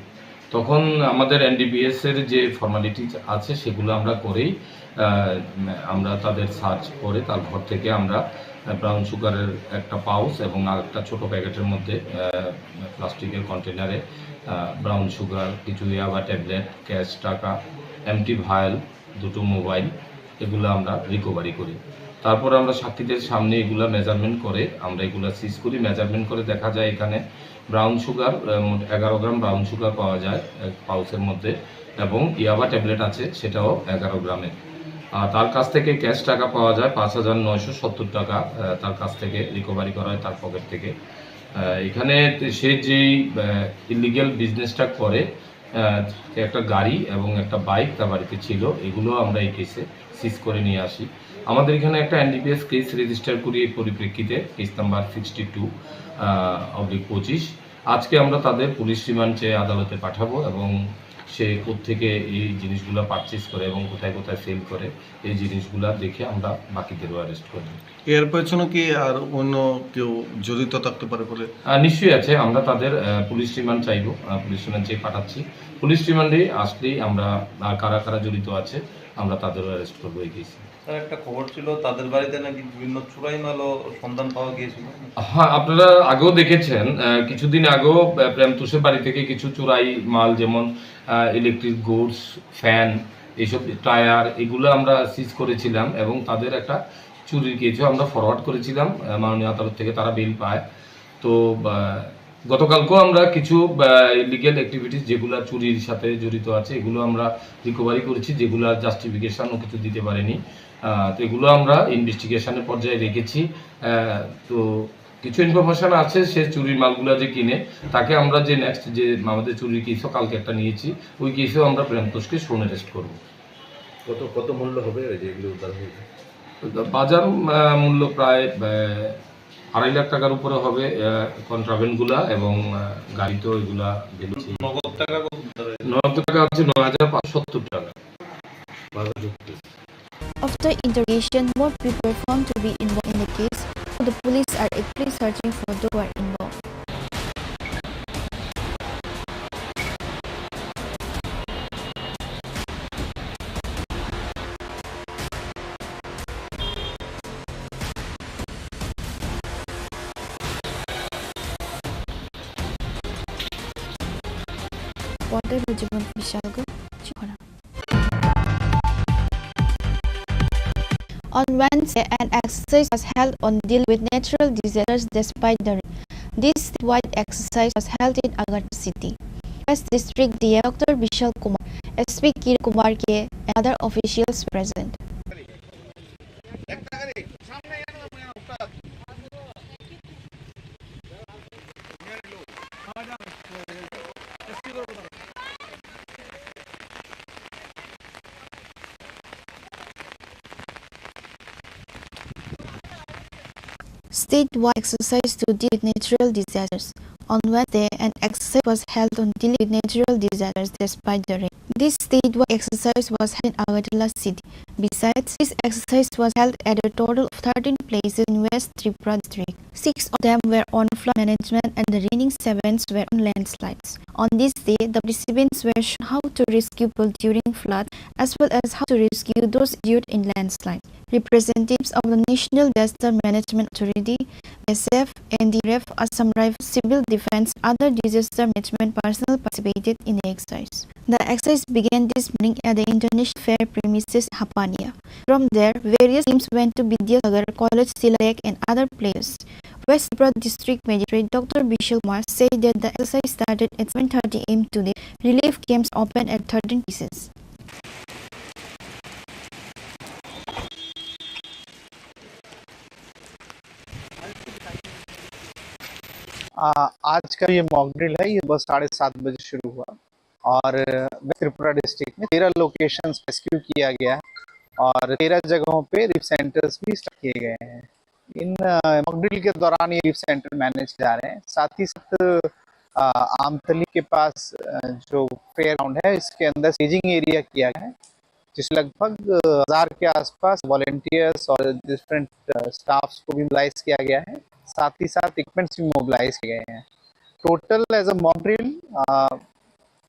তখন আমাদের এনডিপিএস এর যে ফর্মালিটিজ আছে, সেগুলো আমরা করেই, আহ, আমরা তাদের সার্চ করে তার ঘর থেকে আমরা, আহ, ব্রাউন সুগারের একটা পাউচ এবং আরেকটা ছোট প্যাকেটের মধ্যে, আহ, প্লাস্টিকের কন্টেনারে, আহ, ব্রাউন সুগার, কিছু ইয়াবা ট্যাবলেট, ক্যাশ টাকা, এমটি ভায়েল, দুটো মোবাইল, এগুলো আমরা রিকভারি করি। তারপরে আমরা সাক্ষীদের সামনে এগুলা মেজারমেন্ট করে, আমরা এগুলা সিজ করি। মেজারমেন্ট করে দেখা যায় এখানে ব্রাউন সুগার, আহ, মোট এগারো গ্রাম ব্রাউন সুগার পাওয়া যায় এক পাউচের মধ্যে এবং ইয়াবা ট্যাবলেট আছে, সেটাও এগারো গ্রামের। আর তার কাছ থেকে ক্যাশ টাকা পাওয়া যায় পাঁচ হাজার নয়শো সত্তর টাকা, আহ, তার কাছ থেকে রিকভারি করা হয় তার পকেট থেকে। আহ, এখানে সে যেই, আহ, ইলিগ্যাল বিজনেসটা করে, আহ, একটা গাড়ি এবং একটা বাইক তার বাড়িতে ছিল, এগুলো আমরা এই কেসে সিজ করে নিয়ে আসি। আমাদের এখানে একটা এনডিপিএস কেস রেজিস্টার করি এই পরিপ্রেক্ষিতে, case number sixty two oblique পঁচিশ। আজকে আমরা তাদের পুলিশ রিমান্ড চেয়ে আদালতে পাঠাবো এবং সে কোত্থেকে এই জিনিসগুলা পারচেজ করে এবং কোথায় কোথায় সেল করে, এই জিনিসগুলা দেখে আমরা বাকিদেরও অ্যারেস্ট করব। এর পেছনে কি আর অন্য কেউ জড়িত থাকতে পারে বলে? আহ, নিশ্চয়ই আছে। আমরা তাদের, আহ, পুলিশ রিমান্ড চাইবো, আহ, পুলিশ রিমান্ড চেয়ে পাঠাচ্ছি। পুলিশ রিমান্ডে আসলেই আমরা, আহ, কারা কারা জড়িত আছে, আমরা তাদেরও অ্যারেস্ট করবো এই কেসে। স্যার, একটা খবর ছিল তাদের বাড়িতে নাকি বিভিন্ন চুরাই মালও সন্ধান পাওয়া গিয়েছিল। হ্যাঁ, আপনারা আগেও দেখেছেন, আহ, কিছুদিন আগেও, আহ, প্রেমতোষের বাড়ি থেকে কিছু চুরাই মাল, যেমন, আহ, ইলেকট্রিক গুডস, ফ্যান, এইসব টায়ার, এগুলো আমরা সিজ করেছিলাম এবং তাদের একটা চুরির কেসও আমরা ফরওয়ার্ড করেছিলাম, আহ, মাননীয় আদালত থেকে তারা বেইল পায়। তো, আহ, গতকালকেও আমরা কিছু, আহ, ইলিগ্যাল অ্যাক্টিভিটিস যেগুলা চুরির সাথে জড়িত আছে, এগুলো আমরা রিকভারি করেছি, যেগুলা জাস্টিফিকেশনও কিছু দিতে পারেনি। আহ, তো এগুলো আমরা ইনভেস্টিগেশনের পর্যায়ে রেখেছি। আহ, তো কিছু ইনফরমেশন আছে, সে চুরির মালগুলা যে কিনে, তাকে আমরা যে নেক্সট যে আমাদের চুরির কেসও কালকে একটা নিয়েছি, ওই কেসেও আমরা প্রেমতোষকে শোন অ্যারেস্ট করব। কত, কত মূল্য হবে যেগুলো উদ্ধার হয়েছে? বাজার, আহ, মূল্য প্রায়, আহ, আড়াই লাখ টাকার উপরে হবে, আহ, কন্ট্রাব্যান্ডগুলা এবং, আহ, গাড়ি তো এগুলা ভ্যালু ছিল। নগদ টাকা কত উদ্ধার হয়েছে? নগদ টাকা হচ্ছে নয় হাজার পাঁচশো সত্তর টাকা। বাজার যুক্তি। After interrogation, more people found to be involved in the case. Now the police are actively searching for those who are involved. Reporter Bujibon Bishalgo, Chikora. On Wednesday, an exercise was held on dealing with natural disasters despite the rain. This statewide exercise was held in Agartala city. West District D M Doctor Bishal Kumar, S P Kiran Kumar K, and other officials were present. Statewide exercise to deal with natural disasters. On Wednesday, an exercise was held on dealing with natural disasters despite the rain. This statewide exercise was held in Agartala city. Besides, this exercise was held at a total of thirteen places in West Tripura district. Six of them were on flood management and the remaining seven were on landslides. On this day, the participants were shown how to rescue people during flood as well as how to rescue those injured in landslide. Representatives of the National Disaster Management Authority, S F, N D R F, Assam Rifles, Civil Defense, other disaster management personnel participated in the exercise. The exercise began this morning at the International Fair premises, Hapania. From there, various teams went to Vidyasagar College, Silai Lake, and other places. West Tripura District Magistrate Doctor Bishal Kumar said that the exercise started at seven thirty A M today. Relief camps open at thirteen places. आ, आज का ये mock drill है, ये बस साढ़े सात बजे शुरू हुआ और वेस्ट त्रिपुरा डिस्ट्रिक्ट में तेरह लोकेशंस रेस्क्यू किया गया है और तेरह जगहों पे रिलीफ सेंटर्स भी स्टार्ट किए गए हैं। इन, अ, मॉक ड्रिल के दौरान ये रिलीफ सेंटर मैनेज जा रहे हैं। साथ ही साथ, अ, आमतली के पास, अ, जो फेयर ग्राउंड है, इसके अंदर स्टेजिंग एरिया किया गया है, जिसमें लगभग, अ, हज़ार के आसपास वॉलंटियर्स और डिफरेंट, अ, स्टाफ्स को भी मोबिलाइज किया गया है। साथ ही साथ इक्विपमेंट्स भी मोबिलाइज किए गए हैं। Total as uh mock drill, अ,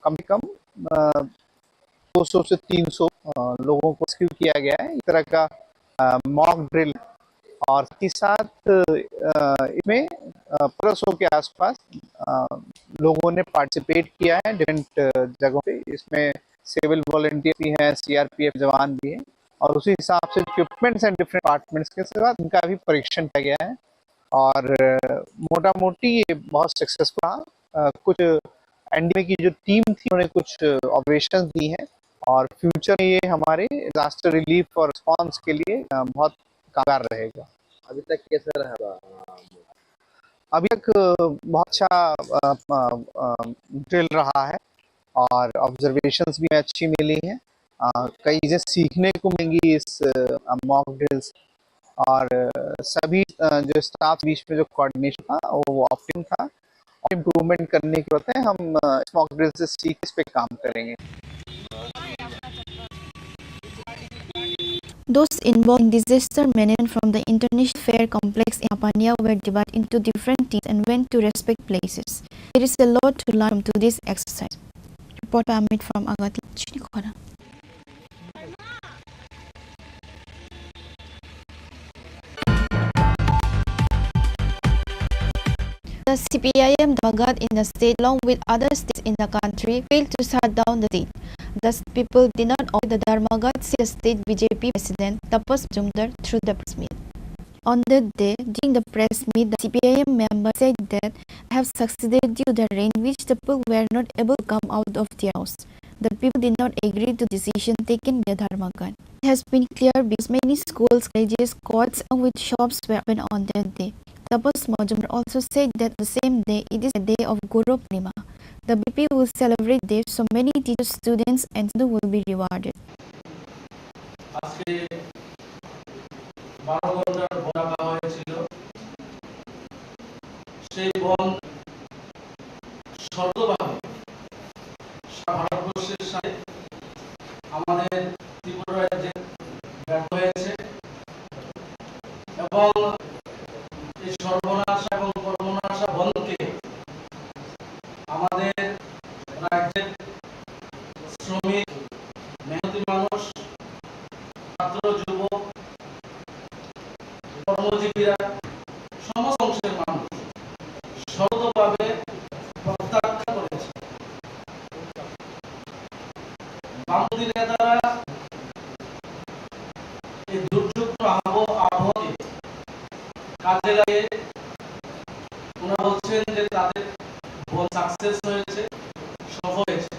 कम से कम, अ, दो सौ से तीन सौ, अ, लोगों को रेस्क्यू किया गया है। इस तरह का, अ, मॉक ड्रिल और साथ ही साथ, अ, इसमें, अ, पन्द्रह सौ के आसपास, अ, लोगों ने पार्टिसिपेट किया है डिफरेंट, अ, जगहों पे। इसमें सिविल वॉलंटियर भी हैं, सी आर पी एफ जवान भी हैं और उसी हिसाब से इक्विपमेंट्स एंड डिफरेंट डिपार्टमेंट्स के साथ इनका भी परीक्षण किया गया है। और, अ, मोटा मोटी ये बहुत सक्सेसफुल रहा। अ, कुछ एन डी एम ए की जो टीम थी, उन्होंने कुछ ऑपरेशंस दी हैं और फ्यूचर में ये हमारे डिजास्टर रिलीफ और रिस्पॉन्स के लिए, अ, बहुत कारगर रहेगा। अभी तक कैसा रहा? अभी तक, अ, बहुत अच्छा, अ, अ, अ, ड्रिल रहा है और ऑब्जर्वेशंस भी अच्छी मिली हैं। अ, कई चीज़ें सीखने को मिलेंगी इस, अ, मॉक ड्रिल से। और, अ, सभी, अ, जो स्टाफ बीच में जो कोऑर्डिनेशन था, वो ऑप्टिमम था। और इम्प्रूवमेंट करने की बात है, हम, अ, इस मॉक ड्रिल से सीख, इस पे काम करेंगे। Those involved in disaster management from the International Fair Complex in Hapania were divided into different teams and went to respect places. There is a lot to learn from today's exercise. Report by Amit from Agartala, Chinikhora. The C P I M Dharmaghat in the state, along with other states in the country, failed to shut down the state. The people did not oppose the Dharmaghat, said the state B J P president Tapas Majumdar through the press meet. On that day, during the press meet, the C P I M member said that they have succeeded due to the rain, which the people were not able to come out of their house. The people did not agree to decision taken by Dharmaghat. It has been clear because many schools, colleges, courts, along with shops were open on that day. Tapas Majumdar also said that the same day, it is a day of Guru Purnima. The B P will celebrate day, so many teachers, students, and Sandhu will be rewarded. আজকে বারো ঘন্টার বন্ধ রাখা হয়েছিল। সেই বন্ধ শর্তভাবে সারা ভারতবর্ষের সাথে আমাদের ত্রিপুরা রাজ্যে ব্যর্থ হয়েছে এবং এই সর্বনাশা এবং কর্মনাশা বন্ধকে আমাদের রাজ্যের শ্রমিক, মেহনতি মানুষ, ছাত্র, যুবক, কর্মজীবীরা, সমস্ত অংশের মানুষ শর্তভাবে প্রত্যাখ্যান করেছে। বামপন্থী নেতারা এই দুর্যোগ আবহ-, আবহাওয়াকে কাজে লাগিয়ে ওনারা বলছেন যে তাদের বন্ধ সাকসেস হয়েছে, সফল হয়েছে।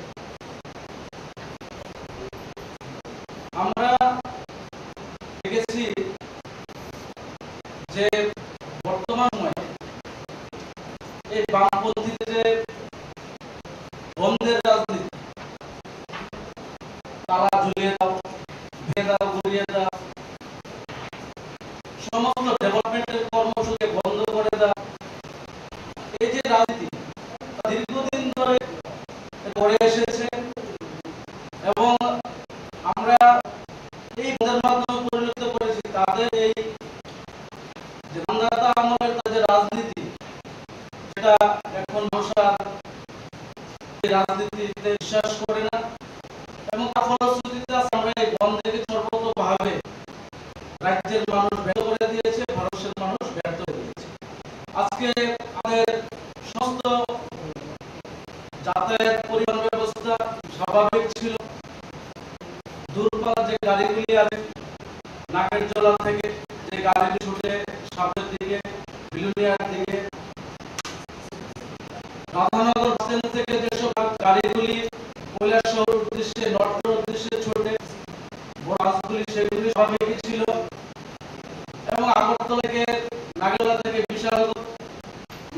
আমরা দেখেছি যে বর্তমান সময়ে এই বামপন্থীদের যে বন্ধের রাজনীতি, তালা ঝুলিয়ে দাও, ভেঙে দাও, গুড়িয়ে দাও, সমস্ত ডেভেলপমেন্টের কর্মসূচি বন্ধ করে দাও, এই যে রাজনীতি দীর্ঘদিন ধরে করে এসেছে এবং আমরা এই বন্ধের মাধ্যমে পরিলক্ষিত করেছি তাদের এই যে ধান্দাতা আমলের তাদের রাজনীতি, সেটা এখন মানুষ আর এই রাজনীতিতে বিশ্বাস করে না এবং তার ফলশ্রুতিতে আজ আমরা এই বন্ধকে সর্বতোভাবে রাজ্যের মানুষ ব্যর্থ করে দিয়েছে, ভারতবর্ষের মানুষ ব্যর্থ করে দিয়েছে। আজকে আমাদের সমস্ত যাতায়াত পরিবহন ব্যবস্থা স্বাভাবিক ছিল। দূরপাল্লার যে গাড়িগুলি আছে, নাগেরজোলা থেকে যে গাড়িগুলি ছুটে সামনের দিকে, বিলোনিয়ার দিকে, রাধানগর বাসস্ট্যান্ড থেকে যেসব গাড়িগুলি কৈলাসহর উদ্দেশ্যে, নর্থের উদ্দেশ্যে ছুটে, বড় বাসগুলি সেগুলি স্বাভাবিকই ছিল। এবং আগরতলা থেকে, নাগেরজোলা থেকে বিশালগড়,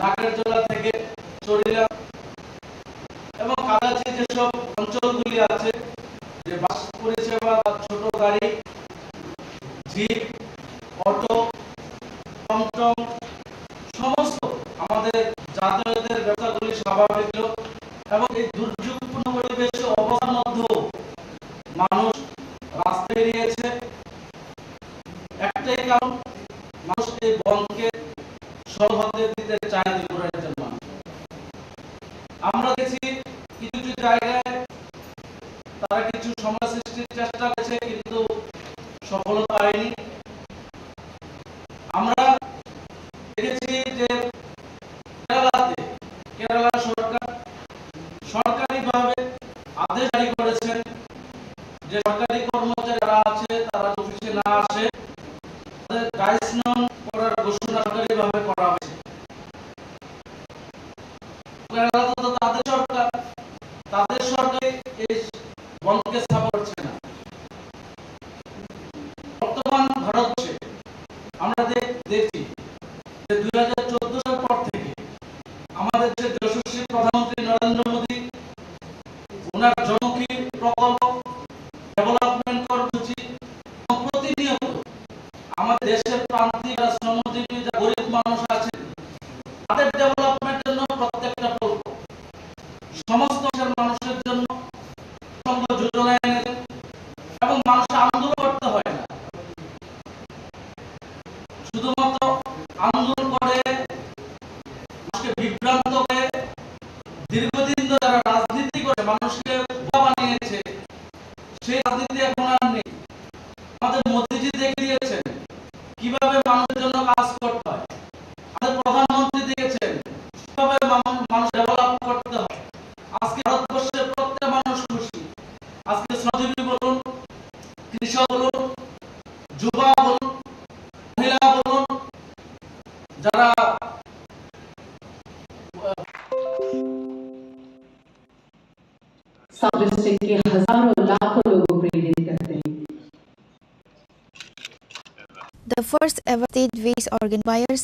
নাগেরজোলা থেকে চরিলা এবং কাছাকাছি যেসব অঞ্চলগুলি আছে, যে বাস পরিষেবা বা ছোট গাড়ি, জিপ, অটো, টমটম, সমস্ত আমাদের যাতায়াতের ব্যবস্থাগুলি স্বাভাবিক ছিল এবং এই দুর্যোগপূর্ণ পরিবেশে অবস্থার মধ্যেও মানুষ রাস্তায় বেরিয়েছে। একটাই কারণ, মানুষ এই বন্ধকে সফল হতে দিতে চায় না ত্রিপুরা রাজ্যের মানুষ। আমরা দেখেছি কিছু কিছু জায়গায় তারা কিছু সমস্যা সৃষ্টির চেষ্টা করেছে, কিন্তু সফলতা পায়নি। আমরা দেখেছি যে কেরালাতে, কেরালা সরকার সরকারিভাবে আদেশ জারি করেছেন যে সরকারি কর্মচারী যারা আছে তারা অফিসে না আসে, তাদের ডাইস নন করার ঘোষণা সরকারিভাবে করা হয়েছে। কেরালাতে তো তাদের সরকার, তাদের সরকার এই বন্ধকে সাপোর্ট করছে না। বর্তমান ভারতবর্ষে আমরা দেখ-, দেখছি যে দুই হাজার চোদ্দ সাল পর থেকে আমাদের দেশের যশস্বী প্রধানমন্ত্রী নরেন্দ্র মোদী ওনার জনমুখী প্রকল্প, ডেভেলপমেন্ট কর্মসূচি এবং প্রতিনিয়ত আমাদের দেশের প্রান্তিক যারা শ্রমজীবী, যারা গরিব মানুষ আছেন, তাদের ডেভেলপমেন্টের জন্য প্রত্যেকটা প্রকল্প সমস্ত দেশের মানুষের জন্য সংঘ যোজনা এনেছেন এবং মানুষ আন্দোলন করতে হয় না, শুধুমাত্র আন্দোলন করে মানুষকে বিভ্রান্ত করে দীর্ঘদিন ধরে যারা রাজনীতি করে মানুষকে বোকা বানিয়েছে, সেই রাজনীতি এখন আর নেই। আমাদের মোদিজি দেখিয়ে দিয়েছেন কিভাবে মানুষের জন্য কাজ করতে হয়, আমাদের প্রধানমন্ত্রী দেখেছেন কিভাবে মানু-, মানুষ ডেভেলপ করতে হয়। আজকে ভারতবর্ষের প্রত্যেক মানুষ খুশি। আজকে শ্রমজীবী বলুন, কৃষক বলুন, যুবা বলুন, মহিলা বলুন, सब डिस्ट्रिक्ट के हजारों लाखों लोगों को प्रेरित करते हैं। The first ever state-based organ choirs